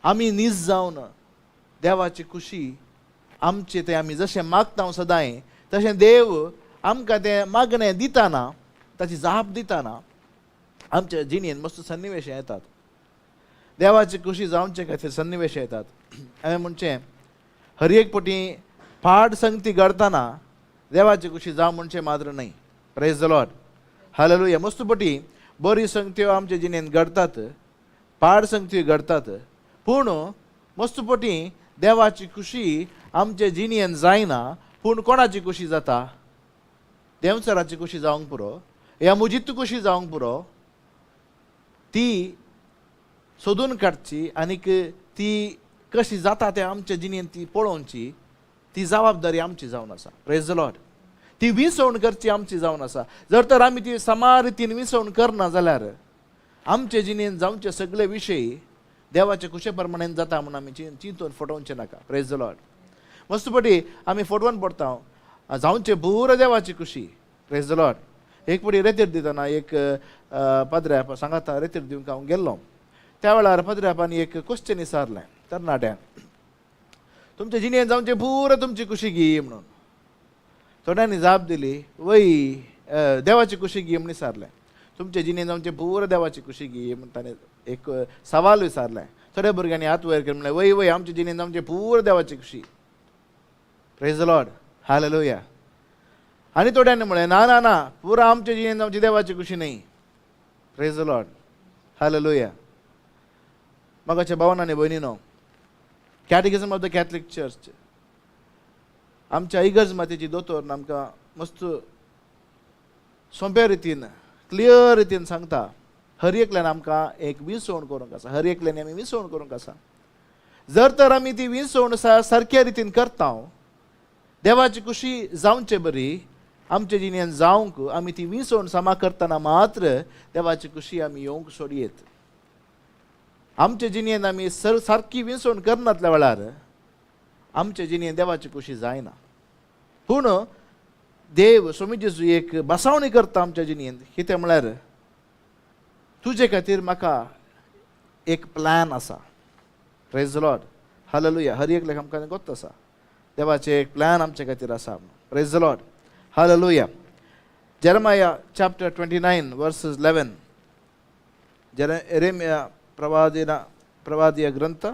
आमी नीज जावन देवाची खुशी आमचे ते आमी जशें मागता सदांय तशें देव आमकां तें मागणें दिताना ताची जाप दिताना आमच्या जिणेंत मस्त सन्निवेश येतात. देवाची खुशी जावचे खातीर सन्निवेश येतात. हांवें म्हणचें हर एक पटी पाड संगती घडतना देवाची खुशी जावं म्हणचें मात्र न्हय. Praise the Lord. Hallelujah. मस्त पटी बरी संगत्यो आमच्या जिणेंत घडतात, पाड संगत्यो घडतात, पूण मस्त पटी देवाची खुशी आमचे जिणेंत जायना. पूण कोणाची खुशी जाता? देंवचाराची खुशी जावंक पुरो, या मुजीत खुशी जावंक पुरो. ती सोदून काडची आनीक ती कशी जाता तें आमच्या जिणेंत ती पळोवची, ती जबाबदारी आमची जावन आसा. Praise the Lord. ती विसवण करची आमची जावन आसा. जर तर आमी ती समा रितीन विसवण करना जाल्यार आमचे जिणेंत जावचे सगळे विशय देवाचे खुशे प्रमाणे जाता म्हूण आमी चिंतून फटोवचें नाका. Praise the Lord. मस्त पटी आमी फटोवन पडटा. जावचें पुरो देवाची खुशी. Praise the Lord. एक फावटी रेतीर दितना एक पाद्र्याप सांगाता रेतीर दिवंक हांव गेल्लो. त्या वेळार पाद्र्यापान एक क्वेश्चन विचारलें तरणाट्यांक, तुमचे जिणेन जावचें पुरो तुमची खुशी गी म्हणून. थोड्यांनी जाप दिली वय देवाची खुशी गी म्हणून विचारलें. तुमचे जिणेन जावचें पुरो देवाची खुशी गी म्हण ताणें एक सवाल विचारलें. थोड्या भुरग्यांनी हात वयर केले, म्हणलें वय वय आमचे जिणेन जावचें पुरो देवाची खुशी. Praise the Lord. Hallelujah. आनी थोड्यांनी म्हणलें ना ना ना, पुरो आमचे जिणेन जावची देवाची खुशी न्हय. Praise the Lord. Hallelujah. मोगाच्या भावान आनी भयणीनो, Catechism of the Catholic Church आमच्या इगर्ज मातेची दोतोर आमकां मस्त सोंप्या रितीन क्लियर रितीन सांगता, हर एकल्यान आमकां एक विसवण करूंक आसा, हर एकल्यान आमी विसवण करूंक आसा. जर तर आमी ती विसवण सारक्या रितीन करता, देवाची खुशी जावचे बरी आमचे जिणेन जावंक आमी ती विसवण सामा करतना मात्र देवाची खुशी आमी येवंक सोडयेत. आमचे जिणेन आमी सारकी विसवण करनातल्या वेळार आमचे जिणेन देवाची खुशी जायना. पूण देव स्वामी जेजू एक बसावणी करता आमच्या जिणेन. कितें म्हळ्यार तुजे खातीर म्हाका एक प्लॅन आसा. Praise the Lord. Hallelujah. हर एकल्याक आमकां गोत्त आसा देवाचें एक प्लॅन आमचे खातीर आसा. Praise the Lord. Hallelujah. Jeremiah chapter 29 verses 11. ಯೆರೆಮೀಯ ಪ್ರವಾದಿಯ ಗ್ರಂಥ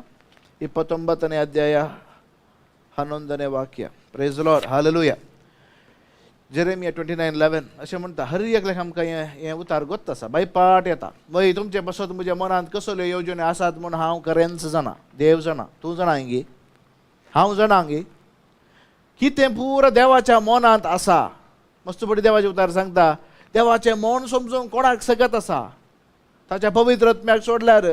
29ನೇ ಅಧ್ಯಾಯ 11ನೇ ವಾಕ್ಯ. Praise the Lord. Hallelujah. Jeremiah 29:11 अशें म्हणटा, हर एकल्याक आमकां हें हें उतार गोत्त आसा, बायपाट येता. वय तुमचे पासत म्हज्या मनांत कसल्यो येवजण्यो आसात म्हूण हांव खरेंच जाणा, देव जाणा, तूं जाणा गी, हांव जाणा गी, कितें पुरो देवाच्या मनांत आसा. मस्त पटी देवाचें उतार सांगता, देवाचें मन समजूंक कोणाक सकत आसा? ताच्या पवित्र आत्म्याक सोडल्यार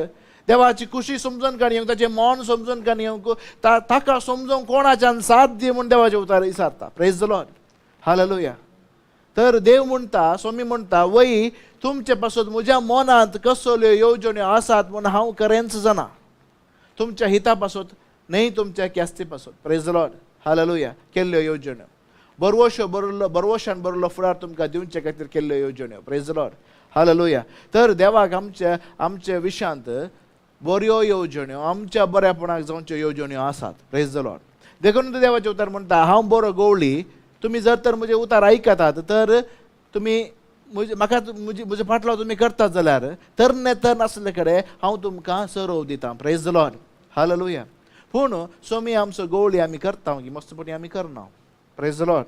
देवाची खुशी समजून काणी येवंक, ताचें मन समजून काणी येवंक, ताका समजूंक कोणाच्यान साध्य म्हूण देवाचें उतार विचारता. Praise the Lord. Hallelujah. तर देव म्हणटा, स्वामी म्हणटा, वय तुमचे पासत म्हज्या मनांत कसल्यो येवजण्यो आसात म्हूण हांव खरेंच जाणा, तुमच्या हिता पासत न्हय तुमच्या क्यास्ती पासत. Praise the Lord. Hallelujah. केल्ल्यो येवजण्यो बरवश्यो बरलो बरवशान बरलो फुडार तुमकां दिवचे खातीर केल्ल्यो येवजण्यो. Praise the Lord. Hallelujah. तर देवाक आमच्या आमच्या विशांत बऱ्यो येवजण्यो, आमच्या बऱ्यापणाक जावच्यो येवजण्यो आसात. Praise the Lord. देखून देवाचें उतार म्हणटा, हांव बरो गवळी, तुमी जर तर म्हजें उतार आयकतात तर तुमी म्हजे म्हाका म्हजे म्हजे फाटलो तुमी करतात जाल्यार तरणे तर नासले कडेन हांव तुमकां सरोव दितां. Praise the Lord. Hallelujah. पूण स्वामी आमचो गवळी आमी करता की मस्तपणी आमी करना. Praise the Lord.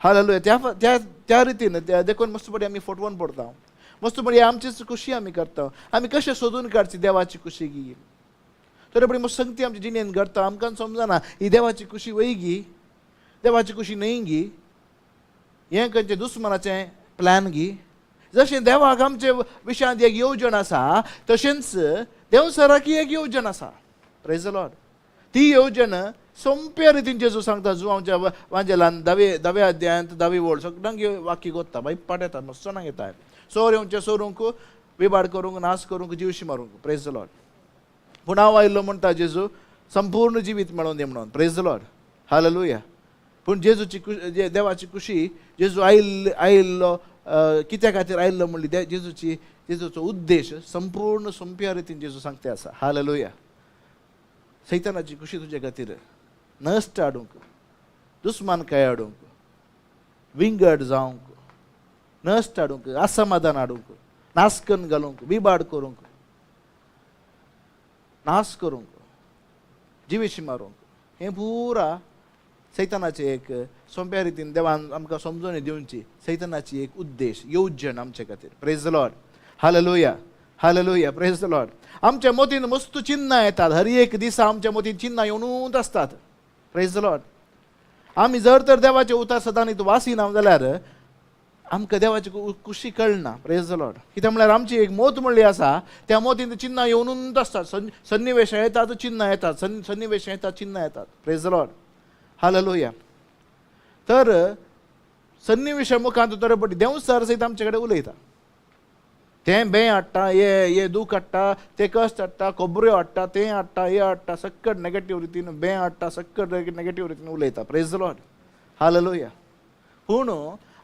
Hallelujah. त्या त्या त्या रितीन देखून मस्तपणी आमी फटवण पडता, मस्तपणी आमचीच खुशी आमी करता. आमी कशें सोदून काडची देवाची खुशी गी? तरी पडी मस्त संगती आमची जिणेन घडटा, आमकां समजना ही देवाची खुशी वय गी, देवाची खुशी न्हय गी, हें खंयचें दुस्मनाचें प्लॅन गी. जशें देवाक आमचे विशयांत एक येवजण आसा, तशेंच देवसराक एक येवजण आसा. Praise the Lord. ती येवजण सोंप्या रितीन जेजू सांगता. जुवांवच्या वांजेलान धाव्या अध्यायांत 10वी ओळ सगळ्यांक वाक्य गोत्ता, बाई पाट येता, मस्त जाणांक येता. सोर येवचें सोरूंक, विबाड करूंक, नाश करूंक, जिवशी मारूंक. Praise the Lord. पूण हांव आयिल्लो म्हणटा जेजू संपूर्ण जिवीत मेळोवन दी म्हणून. Praise the Lord. Hallelujah. पूण जेजूची देवाची खुशी जेजू आयिल्लो कित्या खातीर आयिल्लो म्हणली जेजूची जेजूचो उद्देश संपूर्ण सोंप्या रितीन जेजू सांगते आसा. हालेलुया. सैतानाची खुशी तुजे खातीर नश्ट हाडूंक, दुस्मानकाय हाडूंक, विंगड जावंक, नश्ट हाडूंक, असमाधान हाडूंक, नासकन घालूंक, विबाड करूंक, नाश करूंक, जिवेशी मारूंक, हें पुरा सैतानाचें एक सोंप्या रितीन देवान आमकां समजून दिवची सैतानाची एक उद्देश येवजण आमचे खातीर. Praise the Lord. Hallelujah. Hallelujah. Praise the Lord. आमच्या मोतीन मस्त चिन्नां येतात, हर एक दिसा आमच्या मोतीन चिन्नां येवनूच आसतात. Praise the Lord. आमी जर तर देवाचें उतार सदांच वासिना जाल्यार आमकां देवाची खुशी कळना. Praise the Lord. कित्याक म्हळ्यार आमची एक मोत म्हणली आसा, त्या मोतीन चिन्नां येवनूच आसतात. सन्निवेश येतात, चिन्नां येतात, सन्निवेश येतात, चिन्नां येतात. Praise the Lord. Hallelujah. तर सन्निवेशा मुखांत तर पटी देंवचार सयत आमचे कडेन उलयता. तें बें हाडटा, हे हे दूख हाडटा, ते कश्ट हाडटा, खबऱ्यो हाडटा, तें हाडटा, हें हाडटा, सक्कट नेगेटीव रितीन बें हाडटा, सक्कट नेगेटीव रितीन उलयता. Praise the Lord. Hallelujah. पूण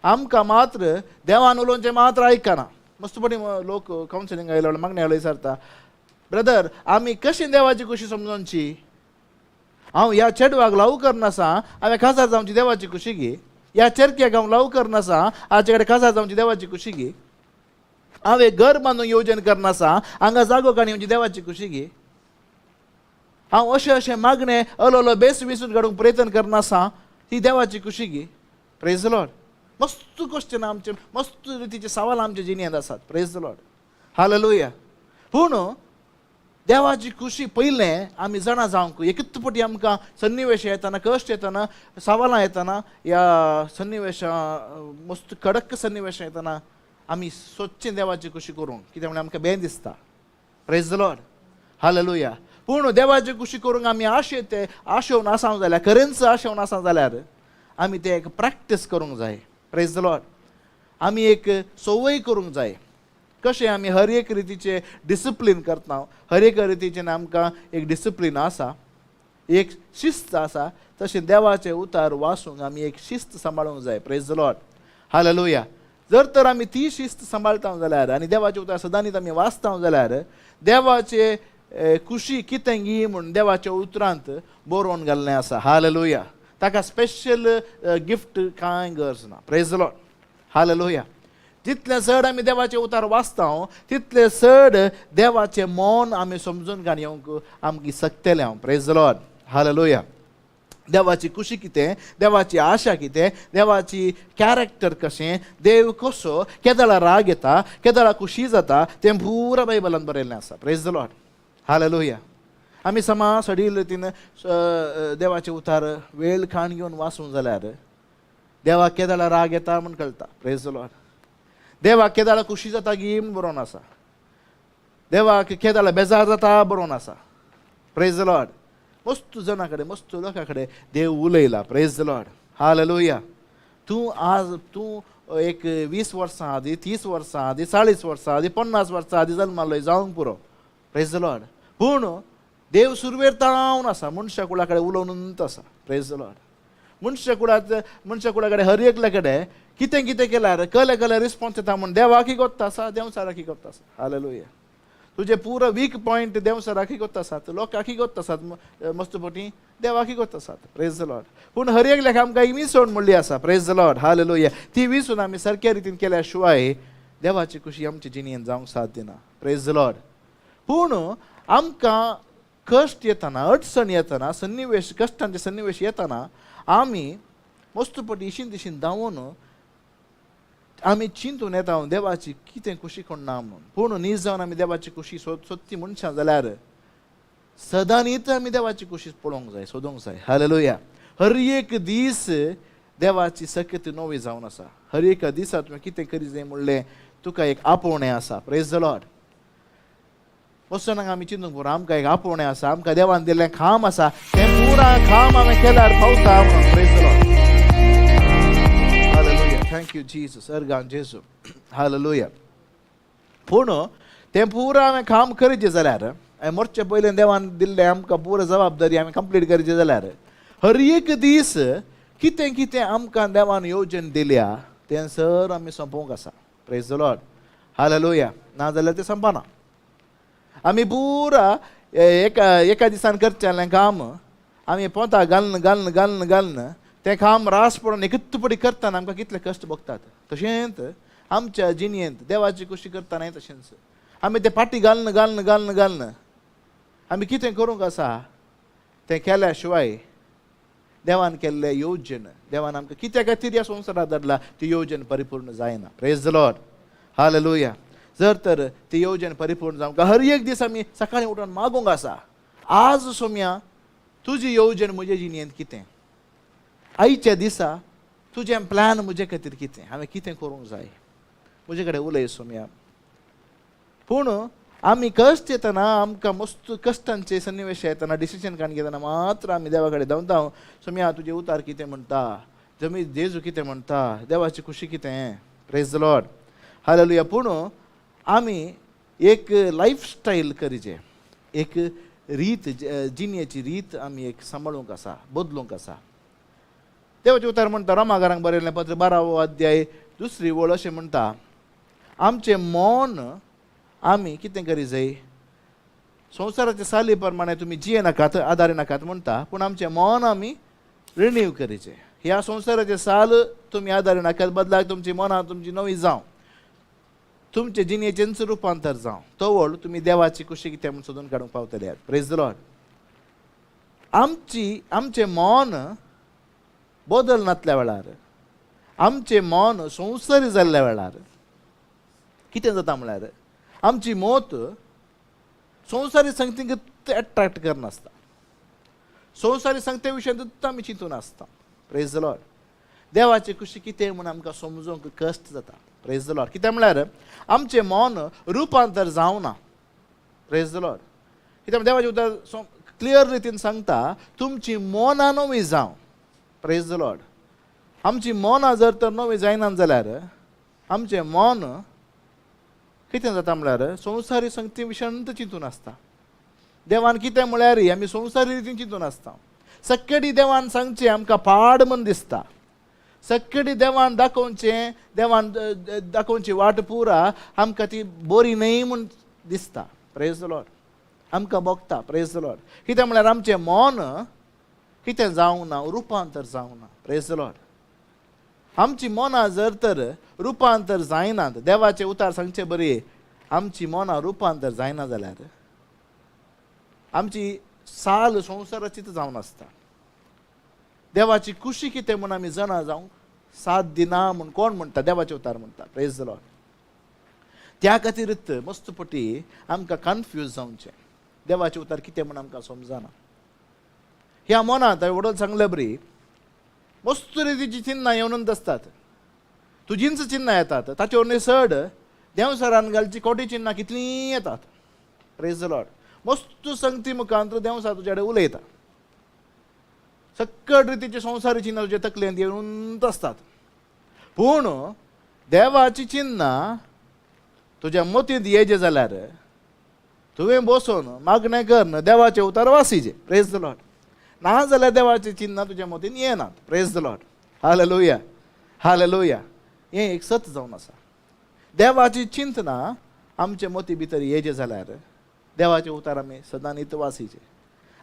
आमकां मात्र देवान उलोवचें मात्र आयकना. मस्तपणी लोक कावन्सिलिंग आयलो मागणें आयलो विचारता, ब्रदर आमी कशी देवाची खुशी समजोवची? हांव ह्या चेडवाक लाव करनासा, हांवें काजार जावची देवाची खुशी गी? ह्या चेरक्याक हांव लाव करनासा, हाचे कडेन काजार जावची देवाची खुशी गी? हांव एक घर बांदून येवजण करनासा, हांगा जागो काणी येवची देवाची खुशी गी? हांव अशें अशें मागणें अलोलो बेस विसून काडूंक प्रयत्न करनासा, ती देवाची खुशी गी? Praise the Lord. मस्त क्वेश्चन आमचे, मस्त रितीचे सवाल आमचे जिणेंत आसात. Praise the Lord, hallelujah. पूण देवाची खुशी पयलें आमी जाणा जावंक एकच पटी आमकां सन्निवेश येतना, कश्ट येतना, सवालां येतना, ह्या सन्निवेशां मस्त कडक सन्निवेशां येतना आमी सोदचें देवाची खुशी करूंक, कित्याक म्हणल्यार आमकां बें दिसता. Praise the Lord, hallelujah. पूण देवाची खुशी करूंक आमी आशेते आशेवन आसाव जाल्यार, खरेंच आशेवन आसा जाल्यार आमी ते एक प्रॅक्टीस करूंक जाय. Praise the Lord. आमी एक संवय करूंक जाय. कशें आमी हर एक रितीचे डिसिप्लीन करता, हर एक रितीचें आमकां एक डिसिप्लीन आसा, एक शिस्त आसा, तशें देवाचें उतार वाचूंक आमी एक शिस्त सांबाळूंक जाय. Praise the Lord, hallelujah. जर तर आमी ती शिस्त सांबाळटा जाल्यार आनी देवाचें उतार सदांच आमी वाचता जाल्यार देवाचे खुशी कितें गी म्हूण देवाच्या उतरांत बरोवन घाल्लें आसा. हालेलुया. ताका स्पेशल गिफ्ट कांय गरज ना. Praise the Lord, hallelujah. जितलें चड आमी देवाचें उतार वाचता तितलें चड देवाचें मौन आमी समजून घाण येवंक आमकां शकतलें हांव. Praise the Lord, hallelujah. देवाची खुशी कितें, देवाची आशा कितें, देवाची कॅरेक्टर कशें, देव कसो, केदळा राग येता, केदळा खुशी जाता, तें पुरा बायबलान बरयल्लें आसा. Praise the Lord, hallelujah. आमी समा सडील रितीन देवाचें उतार वेळ खाण घेवन वाचूंक जाल्यार देवाक केदळा राग येता म्हूण कळटा. Praise the Lord. देवाक केदळा खुशी जाता गी म्हूण बरोवन आसा, देवाक केदळा बेजार जाता बरोवन आसा. Praise the Lord. मस्त जना कडेन, मस्त लोकां कडेन देव उलयला. Praise the Lord, hallelujah. तूं आज तूं एक 20 वर्सां आदी, 30 वर्सां आदी, 40 वर्सां आदी, 50 वर्सां आदी जल्मालो जावंक पुरो. Praise the Lord. पूण देव सुरवेर तावन आसा, मनशा कुळा कडेन उलोवनूच आसा. Praise the Lord. मनशा कुळात मनशा कुळा कडेन हर एकल्या कडेन कितें कितें केल्यार कले कले रिस्पॉन्स येता म्हूण देवाकी गोत्ता आसा, देंवचाराकी गोत्ता आसा. हालेलुया. तुजें पुरो वीक पॉयंट देंवचाराकी गोत्ता आसात, लोकांकी गोत्ता आसात, मस्त पटी देवाकी गोत्ता आसात. Praise the Lord. पूण हर एकल्याक आमकां एक विसवण म्हणली आसा. Praise the Lord, hallelujah. ती विसून आमी सारक्या रितीन केल्या शिवाय देवाची खुशी आमची जिणेन जावंक साथ दिना. Praise the Lord. पूण आमकां कश्ट येतना, अडचण येतना, सन्निवेश, कश्टांचे सन्निवेश येतना आमी मस्त पटी इशीन तिशीन धांवून आमी चिंतून येता देवाची कितें खुशी कोण ना म्हणून. पूण नीज जावन आमी देवाची खुशी सोदती मनशां जाल्यार सदांनीच आमी देवाची खुशी पळोवंक जाय, सोदूंक जाय. हालेलुया. हर एक दीस देवाची सकत नवी जावन आसा. हर एका दिसा तुवें कितें करी जाय म्हणलें तुका एक आपोवणें आसा. Praise the Lord. वचून आमी चिंतूंक पुरो, आमकां एक आपोवणें आसा, आमकां देवान दिल्लें काम आसा, तें पुरा काम हांवें केल्यार पावता म्हणून. Praise the Lord, hallelujah. Thank you Jesus. Organ जेजू, हालेलुया. पूण तें पुरा हांवें काम करीचें जाल्यार, हांवें मरचे पयलें देवान दिल्लें आमकां पुरा जबाबदारी हांवें कंप्लीट करचें जाल्यार हर एक दीस कितें कितें आमकां देवान येवजण दिल्या तें सर आमी सोंपोवंक आसा. Praise the Lord, hallelujah. ना जाल्यार तें संपना. आमी पुरा एका एका दिसान करचें काम आमी पोंता घालून घालून घालून घालून तें काम रास पडून एकच पडी करतना आमकां कितले कश्ट भोगतात. तशेंच आमच्या जिणेंत देवाची खुशी करतना तशेंच आमी ते फाटी घालून घालून घालून घालून आमी कितें करूंक आसा तें केल्या शिवाय देवान केल्लें येवजण, देवान आमकां कित्या खातीर ह्या संवसारात धाडला ती येवजण परिपूर्ण जायना. Praise the Lord, hallelujah. जर तर ती येवजण परिपूर्ण जावंक हर एक दीस आमी सकाळीं उठून मागूंक आसा, आज सोम्या तुजी येवजण म्हजे जिणेंत कितें, आयच्या दिसा तुजें प्लॅन म्हजे खातीर कितें, हांवें कितें करूंक जाय, म्हजे कडेन उलय सोम्या. पूण आमी कश्ट येतना, आमकां मस्त कश्टांचे सन्निवेश येतना, डिसिजन काडून घेतना मात्र आमी देवा कडेन धांवता, सोम्या तुजें उतार कितें म्हणटा, जमी जेजू कितें म्हणटा, देवाची खुशी कितें. Praise the Lord, hallelujah. पूण आमी एक लायफ स्टायल करीचे, एक रीत, जिणेची रीत आमी एक सांबाळूंक आसा, बदलूंक आसा. देवाचें उतर म्हणटा रोमागारांक बरयल्लें पत्र 12वो अध्याय 2 ओळ अशें म्हणटा, आमचें मन आमी कितें करी जाय, संवसाराच्या साली प्रमाणे तुमी जिये नाकात, आदारी नाकात म्हणटा, पूण आमचें मन आमी रिनीव करीचें. ह्या संवसाराचें साल तुमी आदारी नाकात, बदलाक तुमची मनां तुमची नवी जावं, तुमचे जिणेचेंच रुपांतर जावं, तवळ तुमी देवाची कुशी कितें म्हूण सोदून काडूंक पावतले. Praise the Lord. आमचें मन बदल नातल्या वेळार, आमचें मन संवसारी जाल्ल्या वेळार कितें जाता म्हळ्यार आमची मत संवसारी संगतीक एट्रॅक्ट करनासता, संवसारी संगते विशयांत आमी चिंतून आसता. Praise the Lord. देवाची कुशी कितें म्हूण आमकां समजूंक कश्ट जाता. Praise the Lord. कितें म्हळ्यार आमचें मन रुपांतर जावना. Praise the Lord. कित्याक देवाचें उतर क्लियर रितीन सांगता, तुमची मनां नवी जावं. Praise the Lord. आमची मनां जर तर नवी जायना जाल्यार आमचें मन कितें जाता म्हळ्यार संवसारी संगती विशयांत चिंतून आसता. देवान कितें म्हळ्यार आमी संवसारी रितीन चिंतून आसता. सक्कडी देवान सांगचें आमकां पाड म्हूण दिसता, सक्कडी देवान दाखोवचें, देवान दाखोवची वाट पुरा आमकां ती बरी न्हय म्हूण दिसता. Praise the Lord. आमकां भोगता. Praise the Lord. कितें म्हळ्यार आमचें मन कितें जावंक ना, रुपांतर जावंक ना. Praise the Lord. आमची मनां जर तर रुपांतर जायनात, देवाचें उतार सांगचें बरी आमची मनां रुपांतर जायना जाल्यार आमची साल संवसाराचीच जावन आसता. देवाची कुशी कितें म्हूण आमी जाणा जावंक साथ दिना म्हूण कोण म्हणटा, देवाचें उतार म्हणटा. Praise the Lord. त्या खातीरच मस्त पटी आमकां कन्फ्यूज जावचें, देवाचें उतार कितें म्हूण आमकां समजना. ह्या मनांत हांवें वडोल सांगलें बरी मस्त रितीची चिन्नां येवन आसतात, तुजींच चिन्नां येतात, ताचे वरवीं चड देंवसारान घालची कोटी चिन्नां कितलीं येतात. Praise the Lord. मस्त संगती मुखांत देंवसार तुजे कडेन उलयता, सक्कट रितीचे संवसारी चिन्नां तुजे तकलेंत येवन आसतात, पूण देवाची चिन्नां तुज्या मतींत येजे जाल्यार तुवें बसून मागणें कर, देवाचें उतार वासीचे. Praise the Lord. ना जाल्यार देवाची चिन्नां तुज्या मतीन येनात. Praise the Lord. Hallelujah, hallelujah. हें एक सत जावन आसा. देवाची चिंतना आमचे मती भितर येजे जाल्यार देवाचे उतार आमी सदांच वासीचे,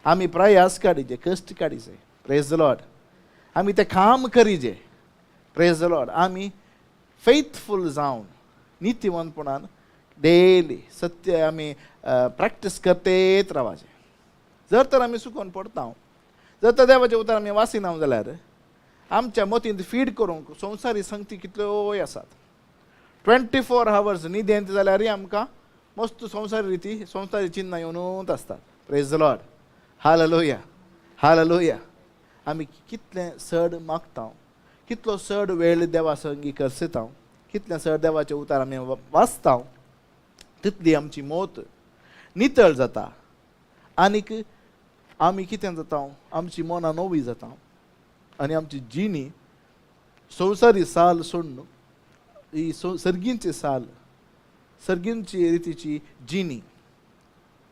आमी प्रयास काडीचे, कश्ट काडीचे. Praise the Lord. आमी तें काम करीचे. Praise the Lord. आमी फेथफूल जावन नितीवंतपणान डेली सत्य आमी प्रॅक्टीस करतेत रावाचें. जर तर आमी सुकोवन पडटा, जर तर देवाचें उतर आमी वासिना जाल्यार आमच्या मतींत फीड करूंक संवसारी संगती कितल्योय आसात. 24 हावर्स न्हिदेंत जाल्यारय आमकां मस्त संवसारी रिती संवसारी चिन्नां येवनूच आसतात. Praise the Lord. Hallelujah, hallelujah. आमी कितलें चड मागता, कितलो चड वेळ देवा संगी करसिता, कितलें चड देवाचें उतार आमी वाचता, तितली आमची मत नितळ जाता आनीक आमी कितें जाता, आमची मनां नवी जाता आनी आमची जिणी संवसारी साल सोडून ही सर्गींची साल, सर्गींची रितीची जिणी,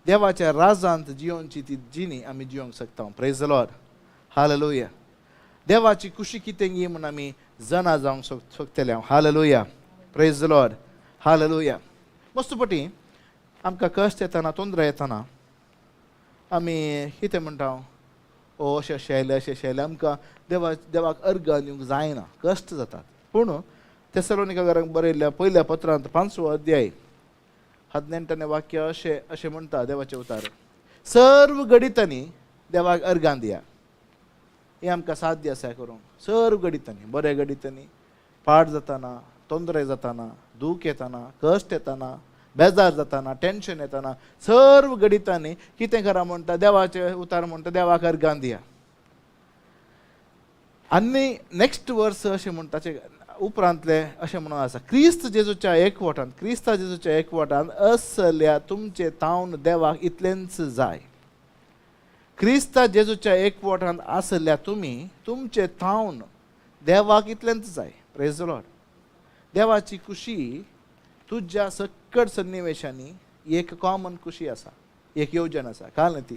देवाच्या राजांत जियोनची ती जिणी आमी जियोंक शकता. Praise the Lord. Hallelujah. देवाची कुशी कितें गी म्हूण आमी जाणा जावंक शकतले. Hallelujah. Praise the Lord. Hallelujah. मस्त पटी आमकां कश्ट येतना, तोंदरा येतना आमी कितें म्हणटा, ओ अशें अशें आयलें, अशें अशें आयलें, आमकां देवाक अर्गां दिवंक जायना, कश्ट जातात. पूण तेसलोनिकारांक बरयल्ल्या पयल्या पत्रांत 5वो अध्याय 18 वाक्य अशें अशें म्हणटा देवाचें उतार, सर्व घडितांनी देवाक अर्गां दिया. हें आमकां साध्य आसा करूंक. सर्व घडितांनी, बऱ्या घडितांनी, पाड जाताना, तोंदरे जाताना, दूख येताना, कश्ट येताना, बेजार जाताना, टेंशन येताना, सर्व घडितांनी कितें करा म्हणटा, देवाचें उतार म्हणटा, देवाक अर्गां दिया. आनी नेक्स्ट वर्स अशें म्हणटा, ताचे उपरांतले अशें म्हणून आसा, क्रिस्त जेजूच्या एकवटान, क्रिस्ता जेजूच्या एकवटान असल्या तुमचे तावन देवाक इतलेंच जाय. क्रिस्ता जेजूच्या एकवटान आसल्या तुमी तुमचे तावन देवाक इतलेंच जाय. Praise the Lord. देवाची कुशी तुज्या सकट सन्निवेशांनी एक कॉमन कुशी आसा, एक येवजण आसा. काल ती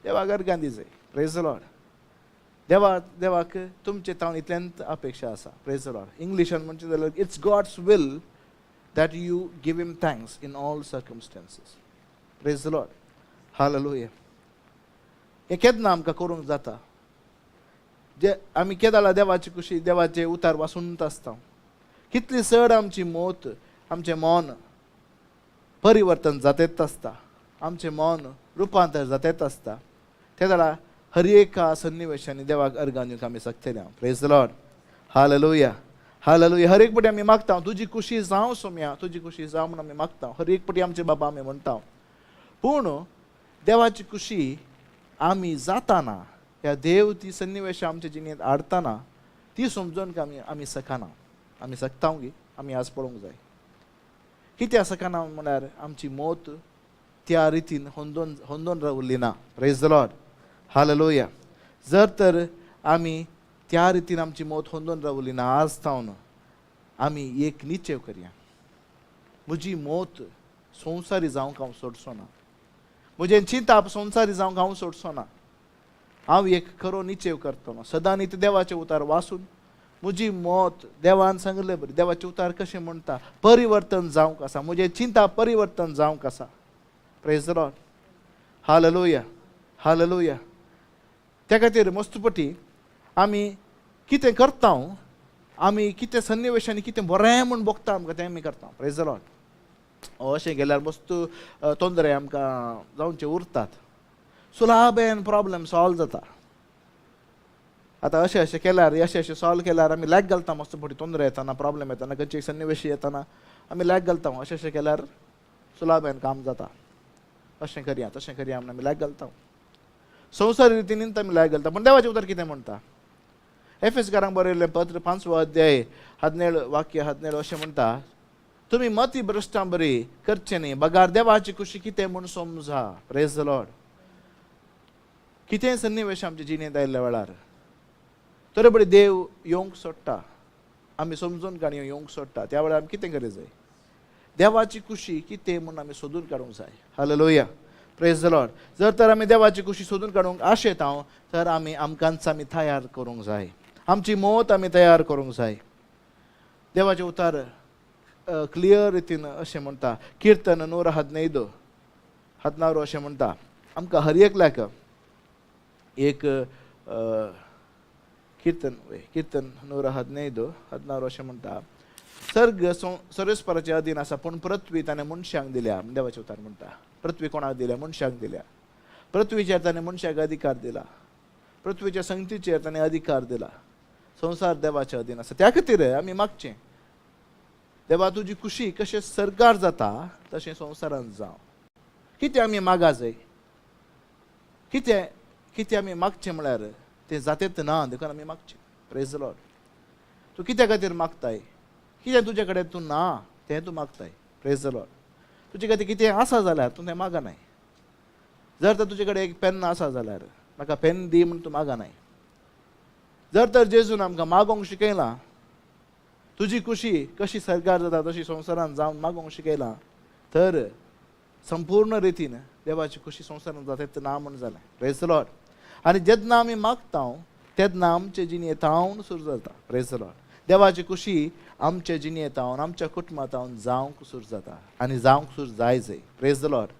देवाक अर्गां दी जाय. Praise the Lord. देवा देवाक तुमचे तावन इतल्यांत अपेक्षा आसा. Praise the Lord. इंग्लिशान म्हणचें जाल्यार it's God's will that you give him thanks in all circumstances. Praise the Lord. Hallelujah. हें केन्ना आमकां करूंक जाता? जे आमी केदाळा देवाची कुशी देवाचे उतार वाचूनच आसता. कितली चड आमची मत आमचें मन परिवर्तन जातेच आसता, आमचें मन रुपांतर जातेच आसता. ते जाल्यार हर एका सन्निवेशांनी देवाक अर्गां दिवंक आमी शकतले. Praise the Lord. Hallelujah. Hallelujah. हर एक पटी आमी मागता तुजी खुशी जावं सोम्या, तुजी खुशी जावं म्हूण आमी मागता. हर एक पटी आमचे बाबा आमी म्हणटा. पूण देवाची खुशी आमी जाताना ह्या देव ती सन्निवेश आमच्या जिणेंत हाडटना ती समजून आमी आमी शकना. आमी शकता गी आमी आज पळोवंक जाय. कित्याक शकना म्हळ्यार आमची मत त्या रितीन होंदोन होंदोन रावली ना. Praise the Lord. Hallelujah. जर तर आमी त्या रितीन आमची मत होंदोन रावली ना आज तावन आमी एक निश्चय करया, म्हजी मत संवसारी जावंक हांव सोडचो ना, म्हजें चिंताप संवसारी जावंक हांव सोडचो ना. हांव एक खरो निश्चय करतलो सदां नीत देवाचें उतार वाचून म्हजी मत देवान सांगलें बरें, देवाचें उतार कशें म्हणटा परिवर्तन जावंक आसा, म्हजें चिंता परिवर्तन जावंक आसा. Praise the Lord. Hallelujah. Hallelujah. त्या खातीर मस्तपटी आमी कितें करता, आमी कितें सन्निवेशांनी कितें बरें म्हूण भोगता आमकां तें आमी करता. Praise the Lord. अशें गेल्यार मस्त तोंदरे आमकां जावचे उरतात, सुलाबेन प्रॉब्लम सॉल्व जाता. आतां अशें अशें केल्यार अशें अशें सॉल्व केल्यार आमी लॅक घालता. मस्त पटी तोंदरे येताना प्रॉब्लम येताना खंयचे सन्निवेश येताना आमी लॅक घालता. अशें अशें केल्यार सुलाबेन काम जाता, अशें करया तशें करया म्हूण आमी लॅक घालता. संवसारी रितीन आमी लॅक घालता. पूण देवाचें उतर कितें म्हणटा? एफेसकारांक बरयल्लें पत्र 5वो अध्याय 17 वाक्य 17 अशें म्हणटा, तुमी मती भ्रश्टां बरी करचें न्ही, बगार देवाची खुशी कितें म्हूण समजा. Praise the Lord. कितेंय सन्निवेश आमचे जिणेंत आयिल्ल्या वेळार तरी बरी देव येवंक सोडटा, आमी समजून काणयो येवंक सोडटा. त्या वेळार आमी कितें करूंक जाय? देवाची खुशी कितें म्हूण आमी सोदून काडूंक जाय. हालेलुया. Praise the Lord. जर तर आमी देवाची खुशी सोदून काडूंक आशेता तर आमी आमकांच आमी तयार करूंक जाय, आमची मत आमी तयार करूंक जाय. देवाचें उतार क्लियर रितीन अशें म्हणटा, किर्तन 115 16 अशें म्हणटा, आमकां हर एकल्याक एक कीर्तन कीर्तन 115 16 अशें म्हणटा, सर्ग सर्वेस्पराचे अधीन आसा पूण पृथ्वी ताणें मनशांक दिल्या. देवाचें उतार म्हणटा पृथ्वी कोणाक दिल्या? मनशांक दिल्या. पृथ्वीचेर ताणें मनशाक अधिकार दिला, पृथ्वीच्या संगतीचेर ताणें अधिकार दिला. संवसार देवाचे अधीन आसा. त्या खातीर आमी मागचें, देवा तुजी खुशी कशें सर्गार जाता तशें संवसारांत जावं. कितें आमी मागा जाय, कितें कितें आमी मागचें म्हळ्यार तें जातेच ना, देखून आमी मागचें. Praise the Lord. तूं कित्या खातीर मागताय? कितें तुजे कडेन तूं ना तें तूं मागताय. Praise the Lord. तुजे खातीर कितें आसा जाल्यार तूं तें मागनाय. जर तर तुजे कडेन एक पेन आसा जाल्यार म्हाका पेन दी म्हूण तूं मागनाय. जर तर जेजून आमकां मागोंक शिकयलां, तुजी खुशी कशी सरकार जाता तशी संवसारांत जावन मागोंक शिकयलां, तर संपूर्ण रितीन देवाची खुशी संवसारांत जाता तें ना म्हूण जालें. Praise the Lord. आनी जेन्ना आमी मागता तेन्ना आमचे जिणेंत सुरू जाता. Praise the Lord. देवाची खुशी आमचे जिणेंत आमच्या कुटुंबांत जावंक सुरू जाता आनी जावंक सुरू जाय जाय. Praise the Lord.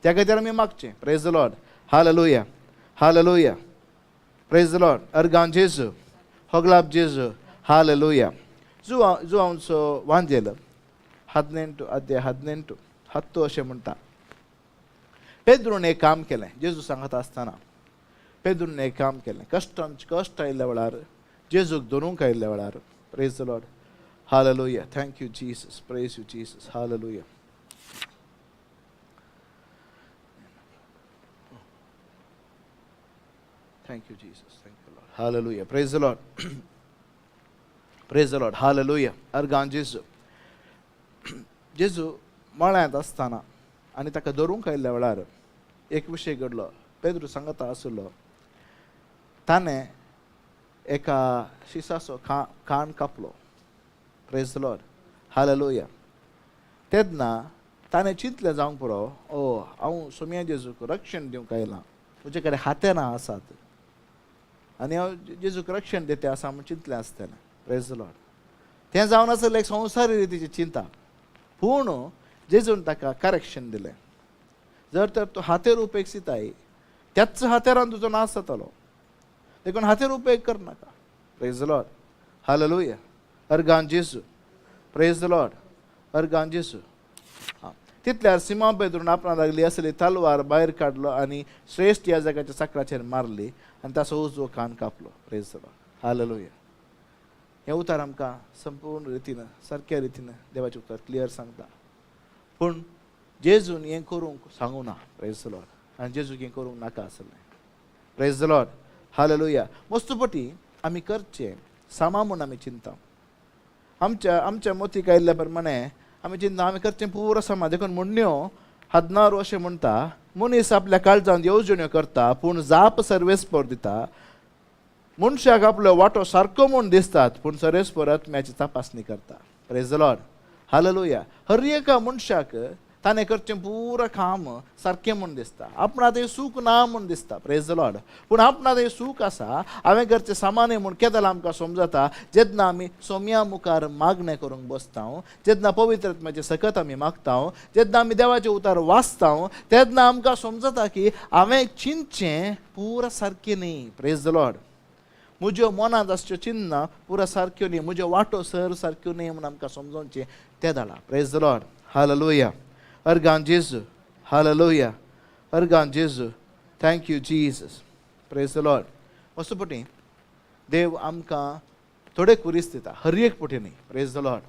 त्या खातीर आमी मागचें. Praise the Lord. Hallelujah. Hallelujah. Praise the Lord. Organ जेजू, होगलाब जेजू. हालेलुया. जुवांचो वांजेल 18 अध्याय 18 10 अशें म्हणटा, पेद्रून एक काम केलें. जेजू सांगत आसतना पेद्रून एक काम केलें. कश्टांचे कश्ट आयिल्ल्या वेळार, जेजूक धरूंक आयिल्ल्या वेळार. Praise the Lord. Hallelujah. Thank you Jesus. Praise you Jesus. Hallelujah. Thank you Jesus. Thank you Lord. Hallelujah. Praise the Lord. Praise the Lord. Hallelujah. Organ जेजू. जेजू मळ्यांत आसतना आनी ताका धरूंक आयिल्ल्या वेळार एक विशय घडलो. पेद्रू सांगता आसलो, ताणें एका शिसाचो कान कापलो. Praise the Lord. Hallelujah. तेन्ना ताणें चिंतलें जावंक पुरो, ओ हांव सोम्या जेजूक रक्षण दिवंक आयलां, म्हजे कडेन हातेरां आसात, आनी हांव जेजूक रक्षण दिता आसा म्हूण चिंतलें आसतलें. प्रेज the Lord. तें जावन आसलें एक संवसारी रितीचें चिंता, पूण जेजून ताका करेक्शन दिलें. जर तर तूं हातेर उपेग चिंताय त्याच हातेरान तुजो नाश जातलो, देखून हातेर उपेग करनाका. प्रेज the Lord, hallelujah, अर्गान जेजू. प्रेज the Lord, अर्गान जेजू. आं, तितल्यार सिमा पेद्रून आपणा लागली असली तलवार भायर काडलो आनी श्रेश्ठ याजकाच्या चाकराचेर मारली आनी ताचो उजवो कान कापलो. प्रेज the Lord, hallelujah. हें उतर आमकां संपूर्ण रितीन, सारक्या रितीन देवाचें उतर क्लियर सांगता, पूण जेजून हें करूंक सांगूं ना. प्रेज the Lord. आनी जेजूक हें करूंक नाका आसलें. प्रेज the Lord, hallelujah. मस्तपटी आमी करचें सामा म्हूण आमी चिंता, आमच्या आमच्या मोतीक आयिल्ल्या प्रमाणे आमी चिंता, आमी करचें पुरो समा. देखून म्हणण्यो 16 अशें म्हणटा, मनीस आपल्या काळजांत येवजण्यो करता पूण जाप सर्वेस्पर दिता. मनशाक आपलो वांटो सारको म्हूण दिसतात पूण सर्वेस्पर आत्म्याची तपासणी करता. प्रेज the Lord, hallelujah. हर एका मनशाक ताणें करचें पुरो काम सारकें म्हूण दिसता, आपणा तें सूख ना म्हूण दिसता. प्रेज the Lord. पूण आपणा तें सूख आसा, हांवें करचें सामान्य म्हूण केदल आमकां समजता जेन्ना आमी सोम्या मुखार मागणें करूंक बसता, जेन्ना पवित्र आत्म्याचें सकत आमी मागता, जेन्ना आमी देवाचें उतार वाचता, तेन्ना आमकां समजता की हांवें चिंतचें पुरो सारकें न्ही. प्रेज the Lord. म्हज्यो मनांत आसच्यो चिन्नां पुरो सारक्यो न्ही, म्हज्यो वाटो सर सारक्यो न्ही म्हूण आमकां समजोवचें ते दाळा. प्रेज the Lord, hallelujah, अर्गान जेजू, हालेलुया, अर्गान जेजू. Thank you Jesus. Praise the Lord. वस्तुपटी देव आमकां थोडे कुरीस दिता, हर एक पटी न्ही. प्रेज the Lord,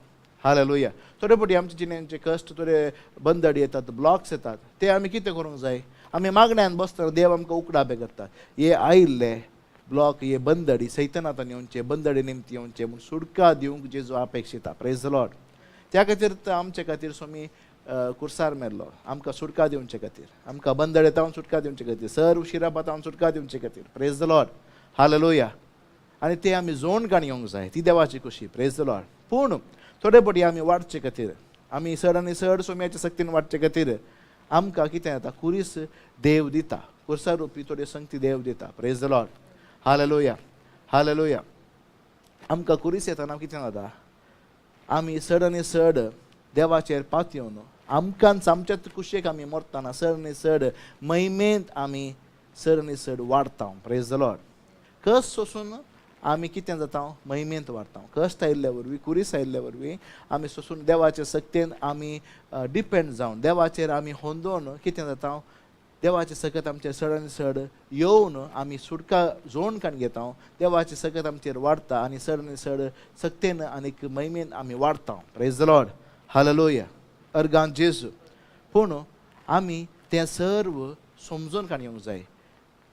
hallelujah. थोडे पटी आमचे जिणेंचे कश्ट, थोडे बंदडी येतात, ब्लॉक्स येतात, ते आमी कितें करूंक जाय? आमी मागण्यान बसतना देव आमकां उकडापे करता. हे आयिल्ले ब्लॉक, हे बंदडी सैतनातान येवचे, बंदडी निमती येवचे म्हूण सुटका दिवंक जेजू अपेक्षिता. प्रेज the Lord. त्या खातीर आमचे खातीर स्वामी कुर्सार मेल्लो, आमकां सुटका दिवचे खातीर, आमकां बंदडे तावन सुटका दिवचे खातीर, सर उशिरापातावन सुटका दिवचे खातीर. प्रेज the Lord, hallelujah. आनी ते आमी जोण काण येवंक जाय, ती देवाची खुशी. प्रेज the Lord. पूण थोडे पटी आमी वाडचे खातीर, आमी चड आनी चड सोम्याच्या सक्तीन वाडचे खातीर आमकां कितें जाता, कुरीस देव दिता, कुर्सा रुपी थोड्यो संगती देव दिता. प्रेज the Lord, hallelujah, hallelujah. आमकां कुरीस येतना कितें जाता, आमी चड आनी चड देवाचेर पातयेवन आमकांच आमच्याच कुशेक आमी मरतना चड आनी चड महिमेंत आमी चड आनी चड वाडता. प्रेज the Lord. कस सोसून आमी कितें जाता, महिमेंत वाडता. कश्ट आयिल्ल्या वरवीं, कुरीस आयिल्ल्या वरवीं आमी सोसून देवाचे सक्तेन आमी डिपेंड जावन देवाचेर आमी होंदोवन कितें जाता, देवाचें सकत आमचेर चड आनी चड येवन आमी सुटका जोण काण घेता. देवाचें सकत आमचेर वाडता आनी चड आनी चड सक्तेन आनीक महिमेन आमी वाडता. प्रेज the Lord, hallelujah, अर्गान जेजू. पूण आमी तें सर्व समजून काण येवंक जाय.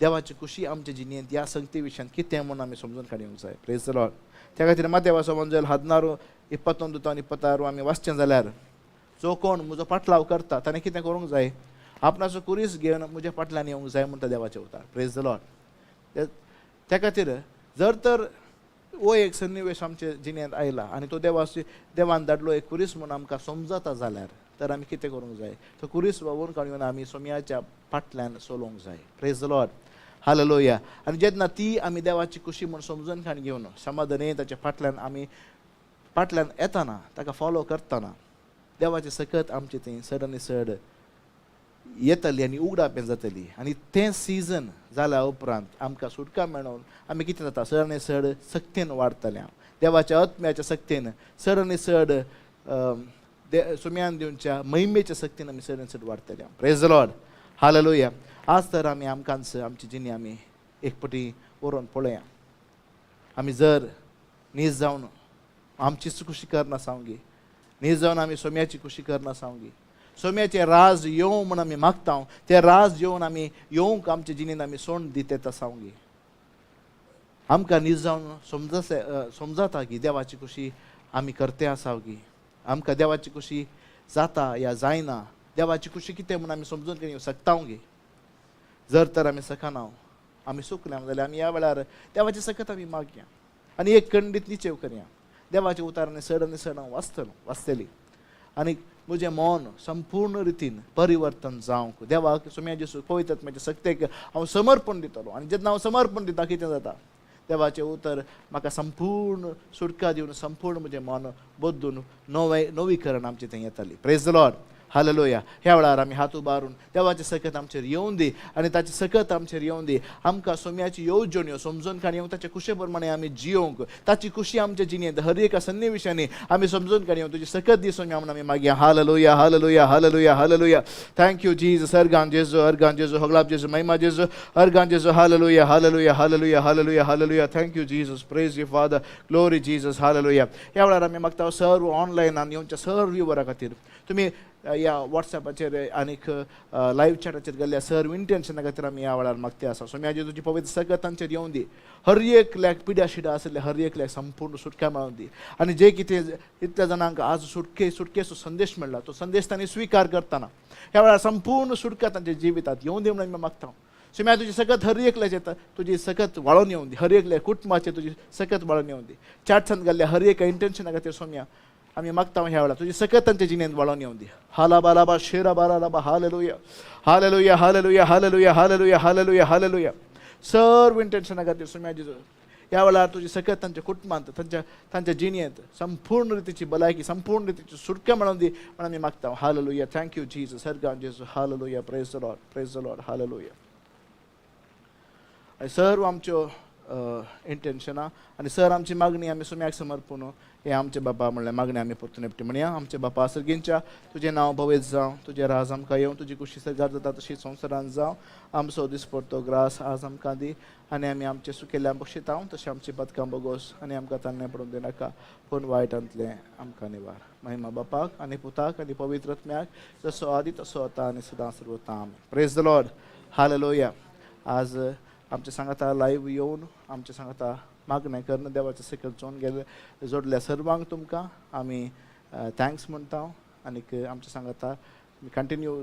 देवाची खुशी आमच्या जिणेंत ह्या संगती विशयांत कितें म्हूण आमी समजून काण येवंक जाय. प्रेज the Lord. त्या खातीर मातेवाचो वंजल 16 21 आनी 26 आमी वाचचें जाल्यार, जो कोण म्हजो पाटलाव करता ताणें कितें करूंक जाय, आपणाचो कुरीस घेवन म्हज्या फाटल्यान येवंक जाय म्हणटा देवाचें उतार. प्रेज the Lord. त्या खातीर जर तर हो एक सन्निवेश आमच्या जिणेंत आयला आनी तो देवान धाडलो एक कुरीस म्हूण आमकां समजता जाल्यार, तर आमी कितें करूंक जाय, तो कुरीस व्हांवून काडून आमी सोम्याच्या फाटल्यान चलोवंक जाय. प्रेज the Lord, hallelujah. आनी जेन्ना ती आमी देवाची खुशी म्हूण समजून काण घेवन समाधानी ताच्या फाटल्यान आमी फाटल्यान येतना, ताका फॉलो करतना देवाचें सकत आमचें थंय चड आनी चड येतली आनी उगडापें जातली. आनी तें सिजन जाल्या उपरांत आमकां सुटका मेळोवन आमी कितें जाता, चड आनी चड सक्तेन वाडटले. देवाच्या आत्म्याच्या सक्तेन चड आनी चड सुम्यान दिवच्या महिमेच्या सक्तीन आमी चड आनी चड वाडटले. प्रेज the Lord, hallelujah. आज तर आमी आमकांच आमची जिणी आमी एक पटी व्हरोन पळया. आमी जर नीज जावन आमचीच खुशी करना सावंगी, नीज जावन आमी सोम्याची खुशी करना सावंगी, सोम्याचें राज येवं म्हूण आमी मागता, तें राज येवन आमी येवंक आमचे जिणेंत आमी सोंड दित सावंगी. आमकां नीज जावन समजता की देवाची खुशी आमी करते आसावगी, आमकां देवाची खुशी जाता या जायना, देवाची खुशी कितें म्हूण आमी समजून घेवंक शकता गे. जर तर आमी शकना, आमी चुकल्या जाल्यार आमी ह्या वेळार देवाची सकत आमी मागया आनी एक खंडीत निचेव करया. देवाच्या उतारांनी चड आनी चड हांव वाचतलो, वाचतली आनी म्हजें मन संपूर्ण रितीन परिवर्तन जावंक देवाक सोम्या जेजू पवित्र आत्म्याच्या सक्तेक हांव समर्पण दितलो. आनी जेन्ना हांव समर्पण दिता कितें जाता, देवाचें उतर म्हाका संपूर्ण सुटका दिवन संपूर्ण म्हजें मन बदलून नवें नवीकरण आमचें थंय येताली. Praise the Lord, hallelujah. ह्या वेळार आमी हात उबारून देवाचें सकत आमचेर येवन दी आनी ताचें सकत आमचेर येवन दी. आमकां सोम्याची येवजण्यो समजून काडून ताचे कुशे प्रमाणे आमी जियोंक, ताची खुशी आमच्या जिणेंत हर एका सन्निवेशांनी आमी समजून काडून तुजी सकत दी सोम्या म्हणून आमी मागया. Hallelujah, hallelujah, hallelujah, hallelujah. Thank you Jesus. Organ जेजू, अर्गान जेजू, होगलाब जेजू, महिमा जेजू, अर्गान जेजू. Hallelujah, hallelujah, hallelujah, hallelujah, hallelujah. Thank you Jesus. Praise you Father. Glory Jesus. Hallelujah. ह्या वेळार आमी मागता सर्व ऑनलायनान येवच्या सर्व व्युवरा खातीर, तुमी ह्या वॉट्सॅपाचेर आनीक लायव्ह चॅटाचेर गेल्ल्या सर्व इंटेन्शना खातीर आमी ह्या वेळार मागते आसा. सोम्याजी, तुजी पवित्र सकत तांचेर येवन दी. हर एकल्याक पिड्या शिड्या आशिल्ल्या हर एकल्याक संपूर्ण सुटका मेळोवन दी आनी जे कितें इतल्या जाणांक आज सुटकेचो संदेश मेळ्ळा, तो संदेश तांणी स्विकार करतना ह्या वेळार संपूर्ण सुटका तांच्या जिवितात येवन दी म्हणून आमी मागता. सोम्या, तुजी सकत हर एकल्याचे तुजी सकत वाळोवन येवन दी. हर एकल्या कुटुंबाचे तुजी सकत वाळोवन येवन दी. चॅट्सान गेल्ल्या हर एका इंटेन्शना खातीर सोम्या आमी मागता, ह्या वेळार तुजी सकत तांच्या जिणेंत वाळोवन येवन दी. हाला बालाबा शेरा बालाबा. Hallelujah, hallelujah, hallelujah, hallelujah, hallelujah, hallelujah, hallelujah. सर्व इंटेन्शना खातीर सोम्या जेजू, ह्या वेळार तुजी सकत तांच्या कुटुंबांत, तांच्या तांच्या जिणेंत संपूर्ण रितीची भलायकी, संपूर्ण रितीची सुटका मेळोवन दी म्हणून आमी मागता. हालेलुया. Thank you Jesus. हरगान जेजू. Hallelujah. Praise the Lord, praise the Lord. Hallelujah. आनी सर्व आमच्यो इंटेन्शनां आनी सर आमची मागणी आमी सुम्याक समर्पून हे आमचे बापा म्हणल्यार मागणी आमी परतून एकटी म्हणया. आमचे बापा सर्गींच्या, तुजें नांव भवेत जावं, तुजें राज आमकां येवं, तुजी कुशी सर्गार जाता तशी संवसारांत जावं. आमचो दिसपडतो ग्रास आज आमकां दी आनी आमी आमचे सुकेल्ल्या बक्षिताव तशें आमची पदकां बोगोस आनी आमकां तान्ने पडून दिनाका, पूण वायटांतलें आमकां निवार. महिमा बापाक आनी पुताक आनी पवित्र आत्म्याक, जसो आदी तसो आतां आनी सदां सर्वता. Praise the Lord. Hallelujah. आज आमच्या सांगाता लायव्ह येवन आमच्या सांगाता मागणें करून देवाचें सकयल जोडून गेले जोडल्या सर्वांक तुमकां आमी thanks म्हणटा आनीक आमच्या सांगाता कंटिन्यू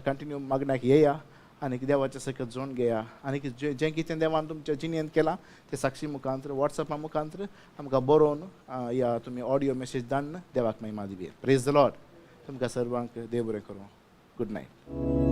कंटिन्यू मागण्याक येया आनीक देवाचें सकयल जोडून घेया आनीक जें जें कितें देवान तुमच्या जिणेंत केलां तें साक्षी मुखांत्र, वॉट्सॅपा मुखांत्र आमकां बरोवन या तुमी ऑडियो मेसेज धाडून देवाक महिमा दिवया. Praise the Lord. तुमकां सर्वांक देव बरें करूं. Good night.